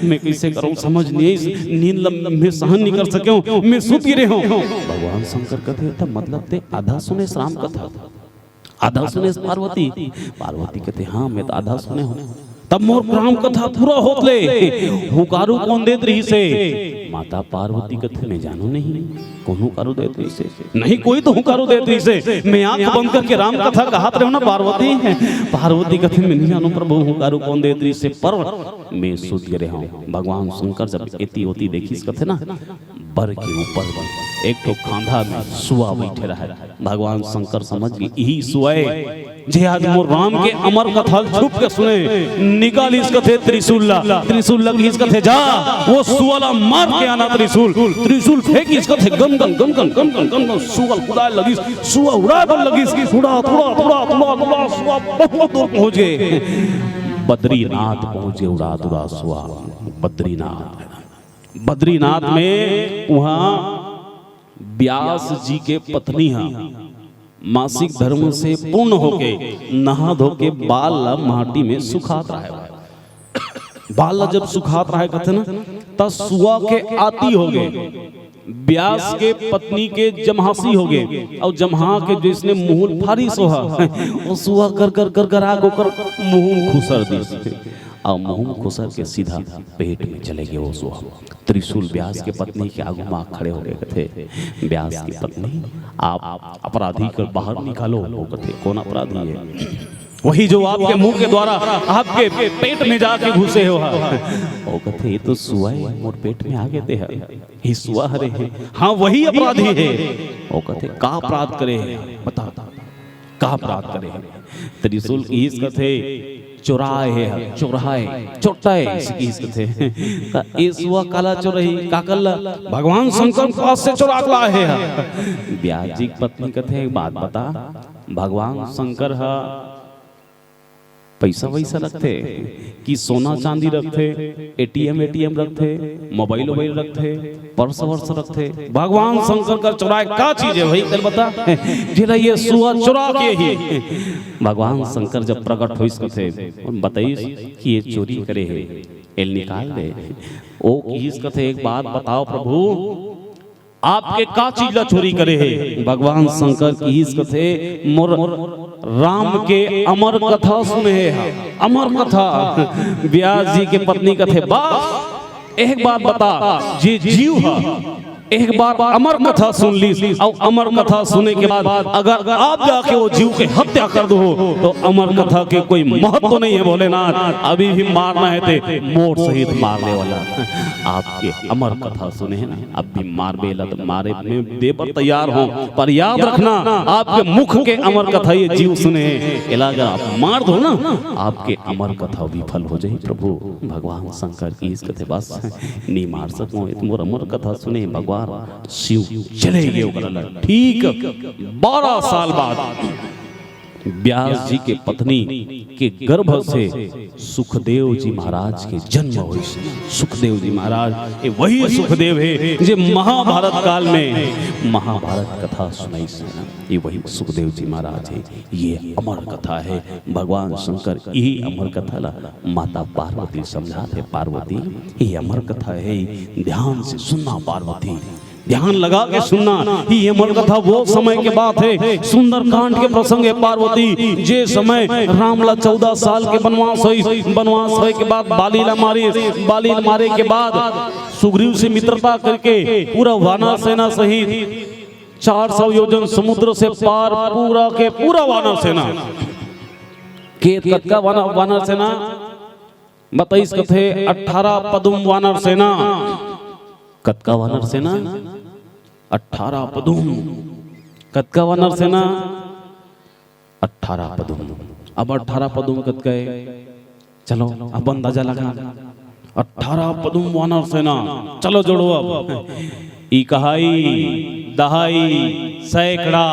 मैं कैसे करूं समझ नहीं आइस, नींद ल-, मैं सहन नहीं कर सके हूं, मैं सुत गे रहे हूं।" भगवान शंकर कथे, "त मतलब ते आधा सुनेस राम कथा?" आधा सुनेस पार्वती? पार्वती कथे, "हाँ, मैं तो आधा सुने हूँ।" तब मोर राम कथा पूरा होत ले हुंकारू कोन देत रहिस हे? माता पार्वती कथे, "मैं जानों नहीं, कोन हुंकारू देत रहिस हे?" "नहीं, कोई तो हुंकारू देत रहिस हे। मैं आंख बंद करके राम कथा कहत रहे हूँ ना पार्वती।" पार्वती कथे, "मैं नहीं जानों प्रभु, हुंकारू कोन देत रहिस हे, पर मैं सुत गे रहे हूँ।" भगवान शंकर जब एती ओती देखिस कथे ना, बर के ऊपर में एक ठो खांधा में सुआ बइठे रहय। भगवान शंकर समझ गे, इही सुआ ए, जे आज मोर राम के अमर कथा ल छुप के सुने, निकालिस कथे त्रिशूल ला। त्रिशूल ल कहिस कथे, "जा, वो सुआ ला मार के आना त्रिशूल।" त्रिशूल फेंकिस कथे, gun gun, gun gun, gun gun, gun gun, सुआ ल कुदाय लगिस, सुआ उड़ाय बर लगिस, उड़ात, उड़ात, उड़ात, उड़ात, उड़ात, सुआ बहुत दूर पहुंच गे। बद्रीनाथ पहुंच गे, उड़ात, उड़ात सुआ, बद्रीनाथ। बद्रीनाथ में उहाँ व्यास जी के पत्नी ह मासिक धर्म से पूर्ण होके नहा धो के बाल ला माटी में सुखात रहय। बाल ला जब सुखात रहय कथे ना, त सुआ के आती हो गे, व्यास के पत्नी के जम्हासी हो गे, अउ जम्हा के जइसने मुंह ल फारिस ओहा, वो सुआ कर कर कर कर आके ओकर मुंह म खुसर दिस। अउ मुंह म खुसर के सीधा पेट में चले गे वो सुआ। त्रिशूल व्यास के पत्नी के आगू म खड़े हो गे, कथे, "व्यास की पत्नी, आप अपराधी को बाहर निकालो।" वो कथे, "कौन अपराधी है?" "वही जो आपके मुंह के द्वारा आपके पेट में जाके घुसे हो।" वो कथे, "ये तो सुआ है, मोर पेट में आ गे ते ह, ये सुआ हरे है।" "हाँ, वही अपराधी है।" वो कथे, "का अपराध करे है, बता।" "का अपराध करे हे?" त्रिशूल कहिस कथे, "चोराय हे, चोराय, चोट्टा हे," अइसे कहिस कथे। "त ए सुआ काला चोरही, काकर ला?" "भगवान शंकर पास से चोरा के लाय हे।" व्यास जी के पत्नी कथे, "एक बात बता, भगवान शंकर ह पइसा वइसा रखथे कि सोना चांदी रखथे, एटीएम एटीएम रखथे, मोबाइल वोबाइल रखथे, पर्स वर्स रखथे? भगवान शंकर कर चोराय का चीज हे भाई, तेला बता।" "जेला ये सुआ चोरा के ही।" भगवान शंकर जब प्रकट होइस कथे, अउ बताइस कि ये चोरी करे हे, एला निकाल दे। ओ कहिस कथे, "एक बात बताव प्रभु, आपके का चीज ला चोरी करे हे?" भगवान शंकर कहिस कथे, "मोर राम के अमर कथा सुने हे, अमर कथा।" व्यास जी के पत्नी कथे, "बस एक बात बता, जे जीव ह एक बार अमर कथा सुन लिस, अउ अमर कथा सुने के बाद अगर आप जाके वो जीव के हत्या कर दो, तो अमर कथा के कोई महत्व नहीं है भोलेनाथ, अभी भी मारना है ते मोर सहित मार ले वाला।" आपके अमर कथा सुने हे ना, अब भी मारबे ला त मारे में दे बर तैयार हों, पर याद रखना, आपके मुख के अमर कथा ये जीव सुने हे, एला अगर आप मार दो ना, आपके अमर कथा विफल हो जाही। प्रभु भगवान शंकर कहिस कथे, "बस, नी मार सकों, ये तो मोर अमर कथा सुने हे।" भगवान शिव चले गे ओकरा लग। ठीक बारह साल बाद व्यास जी के पत्नी के गर्भ से सुखदेव जी महाराज के जन्म होइस। सुखदेव जी महाराज, ये वही सुखदेव हे, जे महाभारत काल में महाभारत कथा सुनाइस। ये वही सुखदेव जी महाराज हे। ये अमर कथा हे। भगवान शंकर यही अमर कथा ला माता पार्वती समझाथे, "पार्वती, ये अमर कथा हे, ध्यान से सुनना पार्वती।" ध्यान लगा के सुनना, ये अमर कथा वो समय के बात हे, सुंदरकांड के प्रसंग हे पार्वती, जे समय राम ला चौदह साल के बनवास होइस, बनवास होय के बाद बाली ला मारिस, बाली ला मारे के बाद सुग्रीव से मित्रता करके पूरा वानर सेना सहित चार सौ योजन समुद्र से पार पूरा के पूरा वानर सेना के कतका वानर, वानर सेना बताइस कथे, अठारह पदुम वानर सेना। कतका वानर सेना? अठारह पदुम। कतका वानर सेना? अठारह पदुम। अब अठारह पदुम कतका हे? चलो, अब अंदाजा लगा। अठारह पदुम वानर सेना। चलो जोड़ो अब। इकाई, दहाई, सैकड़ा,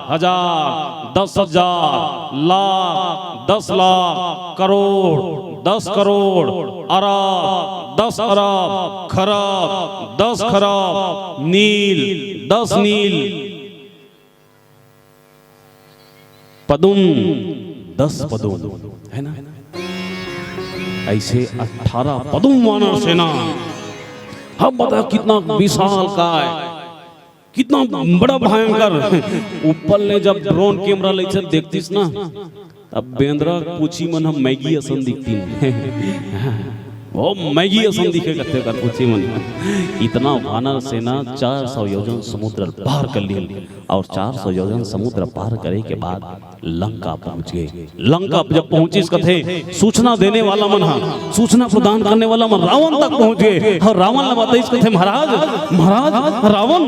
हजार, दस हजार, लाख, दस लाख, करोड़, दस करोड़, अरब, दस अरब, खरब, दस खरब, नील, दस नील, पदुम, दस पदुम, है ना? ऐसे अठारह पदुम वानर सेना। अब बता कितना विशाल काय, कितना बड़ा भयंकर। ऊपर ले जब ड्रोन कैमरा ले चल देखतिस ना, तब बेंदरा पूछी मन हम मैगी असन दिखतिन। ओ मैगी असन दिखे कथे कर पूछी मन। इतना वानर सेना चार सौ योजन समुद्र पार कर लीन और चार सौ योजन समुद्र पार करे के बाद लंका पहुंच गए। लंका जब पहुंचिस कथे, सूचना देने वाला मन हा, सूचना प्रदान करने वाला मन रावण तक पहुंच गए और रावण ला बताइस कथे, महाराज, महाराज, रावण,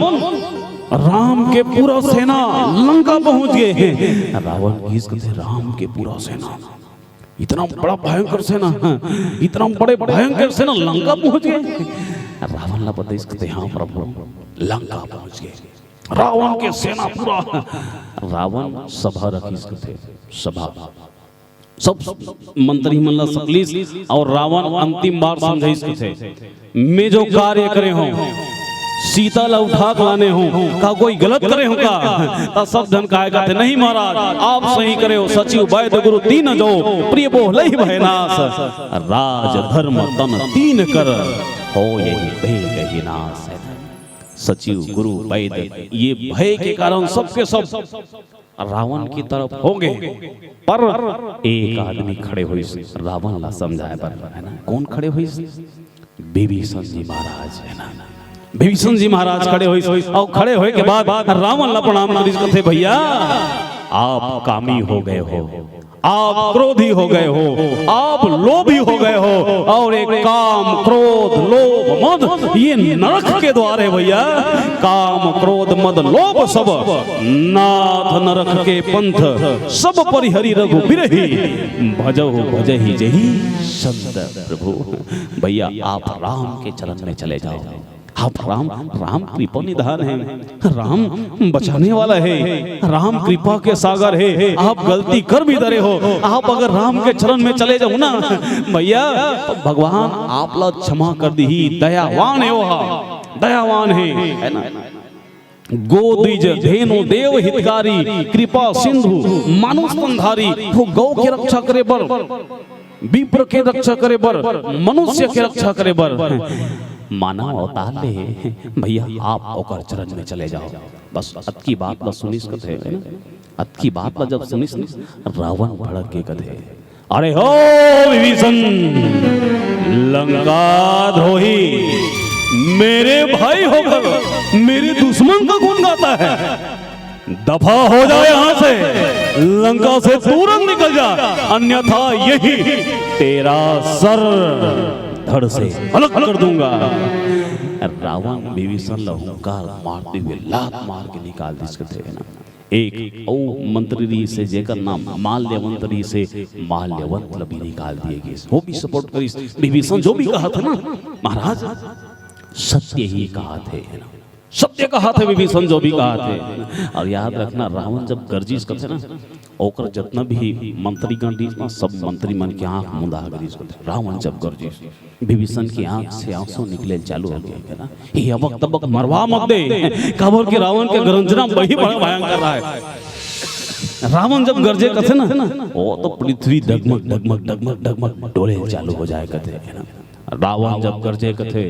राम के पूरा सेना लंका पहुंच गए हैं। रावण किस कथे, राम के पूरा सेना, इतना बड़ा भयंकर सेना, इतना बड़े भयंकर सेना लंका पहुंच गए। रावण ला बताइस कथे, हाँ प्रभु, लंका पहुंच गए। रावण के सेना पूरा, रावण सभा रखिस कथे, सभा, सब मंत्री मन ला सकलिस और रावण अंतिम बार समझाइस कथे, मैं जो कार्य करे हूँ, सीता ला उठा के लाने हूँ, का कोई गलत करे हूँ का? ता सब झन काय कथे, नहीं महाराज, आप सही करे हो। सचिव वैद्य गुरु तीन जो, प्रिय बोलहि भय नास, राज धर्म तन तीन कर, होय ही बेग ही नास। सचिव गुरु वैद्य ये भय के कारण सबके सब रावण की तरफ होंगे, पर एक आदमी खड़े होइस रावण ला समझाए बर, है ना? कौन खड़े होइस? विभीषण जी महाराज, है ना? विभीषण जी महाराज खड़े होइस और खड़े होए के बाद रावण ला प्रणाम करिस, कथे, भैया, आप कामी हो गए हो, आप क्रोधी हो गए हो, आप लोभी हो गए हो, और एक काम, क्रोध, लोभ, मद, ये नरक के द्वार है भैया। काम, क्रोध, मद, लोभ सब नाथ नरक के पंथ, सब परिहरि रघुबीर ही, भजहु भजहि जहि संत प्रभु। भैया, आप राम के चरण में चले जाओ। आप राम, राम कृपा निधान है, राम बचाने वाला है, राम कृपा के सागर है। आप गलती कर भी डरे हो, आप अगर राम के चरण में चले जाओ ना भैया, तो भगवान आप ला क्षमा कर दी, दयावान है वो, दयावान है, है ना? गोद्विज धेनु देव हितकारी, कृपा सिंधु मानुष तन धारी। वो गौ के रक्षा करे बर, विप्र के रक्षा करे बर, मनुष्य के रक्षा करे बर मानव अवतार ले हे। भैया, आप ओकर चरण में चले जाओ। बस अतकी बात ला सुनिस कथे, है ना? अतकी बात ला जब सुनिस ना, रावण भड़क के कथे, अरे हो विभीषण, लंका द्रोही, मेरे भाई होकर मेरे दुश्मन का गुण गाता है। दफा हो जा यहाँ से, लंका से तुरंत निकल जा, अन्यथा यही तेरा सर धड़ से अलग कर दूंगा। रावण विभीषण ला हुंकार मारते हुए लात मार के निकाल दिस कथे ना। एक अउ मंत्री रहिस हे, जेकर नाम माल्यवंत रहिस हे, माल्यवंत ला भी निकाल दिए गिस। वो भी सपोर्ट करिस, विभीषण जो भी कहा था ना, महाराज, सत्य ही कहा थे, है ना? सत्य कहा थे विभीषण, जो भी कहा थे। और याद रखना, रावण जब गरजिस कथे ना, ओकर जितना भी मंत्रीगण रहिस ना, सब मंत्री मन के आंख मुंदा गिस कथे, रावण जब गरजिस। विभीषण की आंख से आंसू निकले चालू हो गए, कहे ना, "हे अबक तबक मरवा मत दे।" काबर के रावण के गरजना वही बड़ा भयंकर रहा है। रावण जब गरजे कथे ना, वो तो पृथ्वी डगमग, डगमग, डगमग, डगमग डोले चालू हो जाए कथे, है ना? रावण जब गरजे कथे,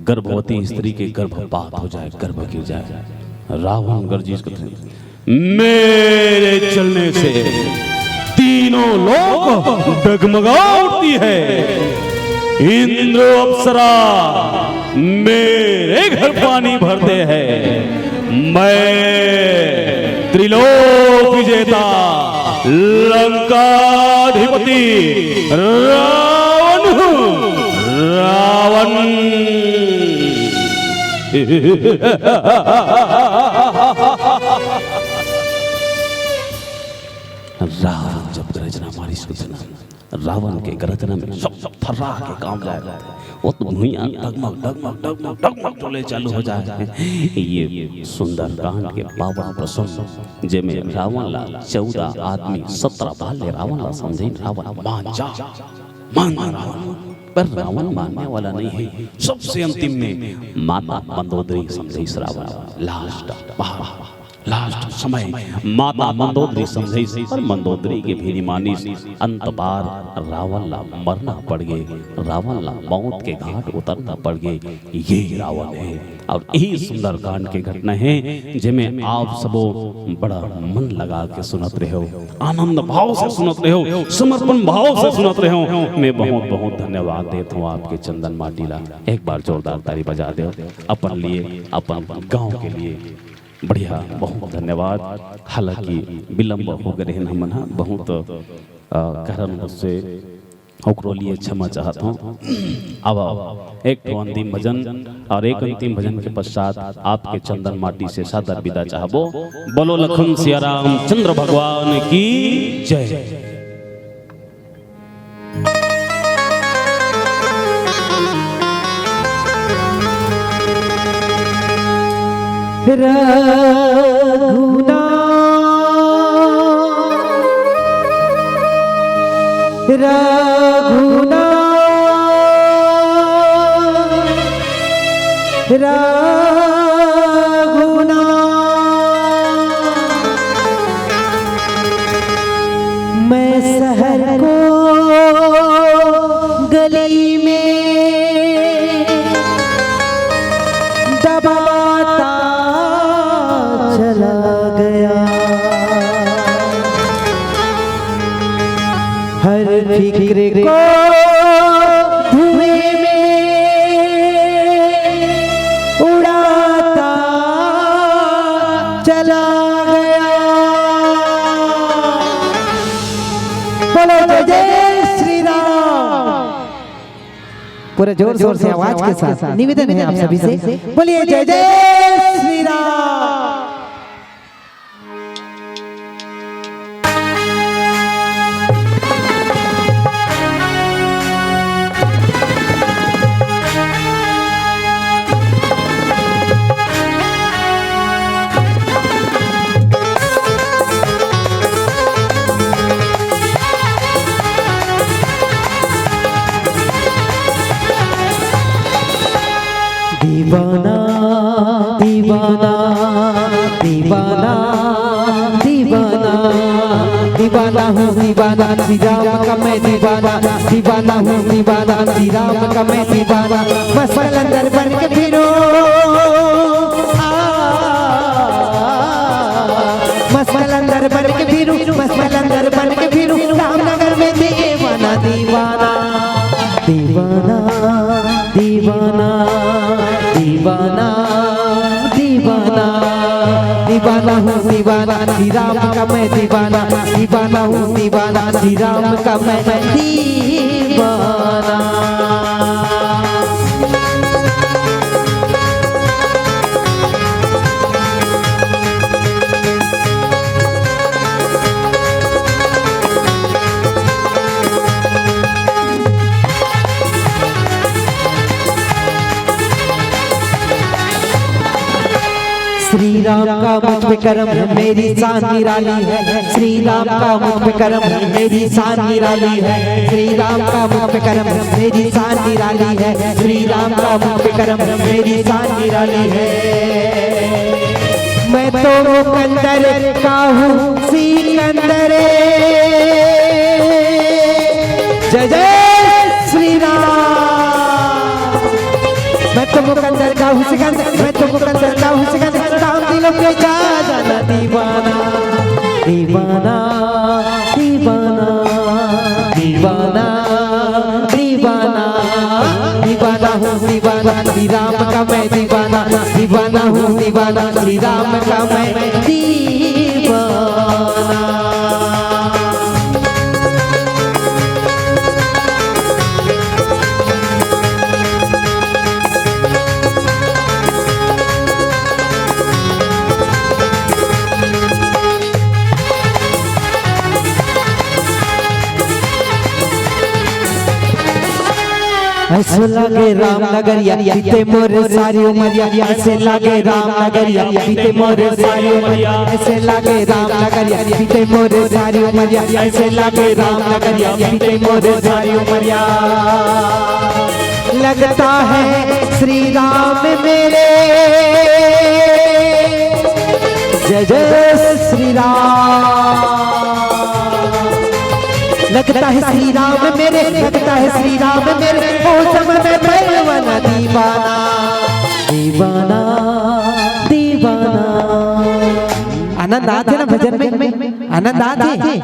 गर्भवती स्त्री के गर्भपात हो जाए, गर्भ गिर जाए। रावण गरजिस कथे, मेरे चलने से तीनों लोक डगमगा उठती है। इंद्र अप्सरा मेरे घर पानी भरते हैं। मैं त्रिलोक विजेता लंकाधिपति रावण हूँ। रावण। रावण जब गर्जना मारिस होथे ना, रावण के गर्जना में सब, सब थर्रा के कांप जाए। वो तो भुइयां डगमग, डगमग, डगमग, डगमग डोले चालू हो जाए। ये सुंदरकांड के पावन प्रसंग, जेमे रावण ला चौदह आदमी, सत्रह बाल ले रावण ला समझे, रावण मान जा, मान जा रावण। पर रावण मानने वाला नहीं है। सबसे अंतिम में माता मंदोदरी समझे इस रावण, लास्ट, वाह। लास्ट समय माता मंदोदरी समझाइस, पर मंदोदरी के भी नी मानिस। अंत बार रावण ला मरना पड़ गे, रावण ला मौत के घाट उतरना पड़ गे। ये रावण है। और यही सुंदरकांड के घटना है, जेमे आप सबो बड़ा मन लगा के सुनत रहे हो, आनंद भाव से सुनत रहे हो, समर्पण भाव से सुनत रहे हो। मैं बहुत बहुत धन्यवाद देत हूँ आपके चंदन माटी ला। एक बार जोरदार ताली बजा दो अपन लिए, अपन गांव के लिए। बढ़िया, बहुत धन्यवाद। हालांकि विलंब हो गए रहन हमन ह बहुत, अ, कारण से ओकरो लिए क्षमा चाहत हूँ। अब एक ठो अंतिम भजन और एक अंतिम भजन के पश्चात आपके चंदन माटी से सादर विदा चाहबो। बोलो लखन सिया राम चंद्र भगवान की जय। रघुनाथ, रघुनाथ, रघुनाथ। मैं शहर को गली में दबाता चला गया, हर फिक्र को धुएं में उड़ाता चला गया। बोलो जय जय श्री राम। पूरे जोर शोर से आवाज के साथ निवेदन है आप सभी से, बोलिए जय जय श्री राम। दीवाना, दीवाना, दीवाना, दीवाना, दीवाना हूँ दीवाना, श्री राम का मैं दीवाना, दीवाना हूँ दीवाना, श्री राम का मैं दीवाना। मस्त कलंदर बन के फिरूं, आ, मस्त कलंदर बन के फिरूं, मस्त कलंदर बन के फिरूं, रामनगर में दीवाना, दीवाना, दीवाना, दीवाना, दीवाना, दीवाना, दीवाना हूँ दीवाना, श्री राम का मैं दीवाना, दीवाना हूँ दीवाना, श्री राम का मैं दीवाना। श्री राम का मुझ पे करम है, मेरी शान निराली है। श्री राम का मुझ पे करम है, मेरी शान निराली है। श्री राम का मुझ पे करम है, मेरी शान निराली है। श्री राम का मुझ पे करम है, मेरी शान निराली है। मैं तो मुकंदर का हूँ सिकंदर। जय जय श्री राम। मैं तो मुकंदर का हूँ सिकंदर, मैं तो मुकंदर का हूँ सिकंदर, राम दिलों के जाना दीवाना, दीवाना, दीवाना, दीवाना, दीवाना, दीवाना हूँ दीवाना, श्री राम का मैं दीवाना, दीवाना हूँ दीवाना, श्री राम का मैं दीवाना। ऐसो लागे राम नगरिया बीते मोर सारी उमरिया, ऐसे लागे राम नगरिया बीते मोर सारी उमरिया, ऐसे लागे राम नगरिया बीते मोर सारी उमरिया, ऐसे लागे राम नगरिया बीते मोर सारी उमरिया। लगता है श्री राम मेरे, जय जय श्री राम। लगता है श्री राम मेरे, लगता है श्री राम मेरे, मौसम में परवाना दीवाना, दीवाना। आनंद आथे ना भजन में? आनंद आथे?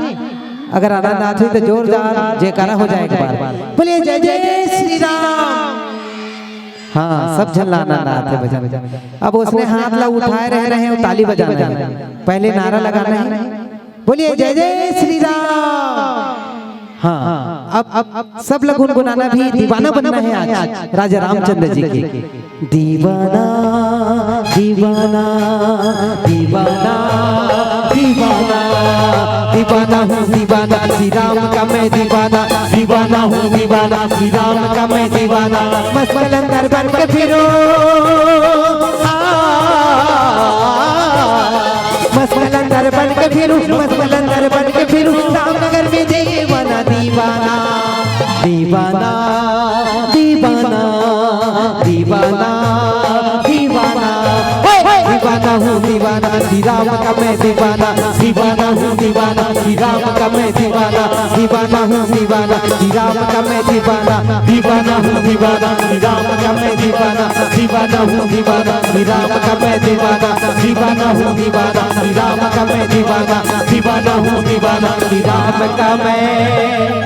अगर आनंद आथे तो जोरदार जयकारा हो जाए एक बार। बोलिए जय जय श्री राम। हाँ, सब झन ला आनंद आथे भजन। अब उसने हाथ ला उठाए रहे, रहे, ताली बजाना है, पहले नारा लगाना है। बोलिए जय जय श्री राम। हाँ, अब, अब, अब सब ला गुनगुनाना भी, दीवाना बनना है आज राजा रामचंद्र जी के। दीवाना, दीवाना, दीवाना, दीवाना, दीवाना हूँ दीवाना श्री राम का मैं दीवाना, दीवाना हूँ दीवाना श्री राम का मैं दीवाना। मस्त कलंदर बन के फिरूं, आ, मस्त कलंदर बन के फिरूं, मस्त कलंदर बन के फिरूं, रामनगर में दीवाना, दीवाना, दीवाना, दीवाना, दीवाना, दीवाना। हे, हे। दीवाना हूँ दीवाना श्री राम का मैं दीवाना, दीवाना हूँ दीवाना श्री राम का मैं दीवाना, दीवाना हूँ दीवाना श्री राम का मैं दीवाना, दीवाना हूँ दीवाना श्री राम का मैं दीवाना, दीवाना हूँ दीवाना श्री राम का मैं दीवाना, दीवाना हूँ दीवाना श्री राम का मैं दीवाना, दीवाना हूँ दीवाना श्री राम का मैं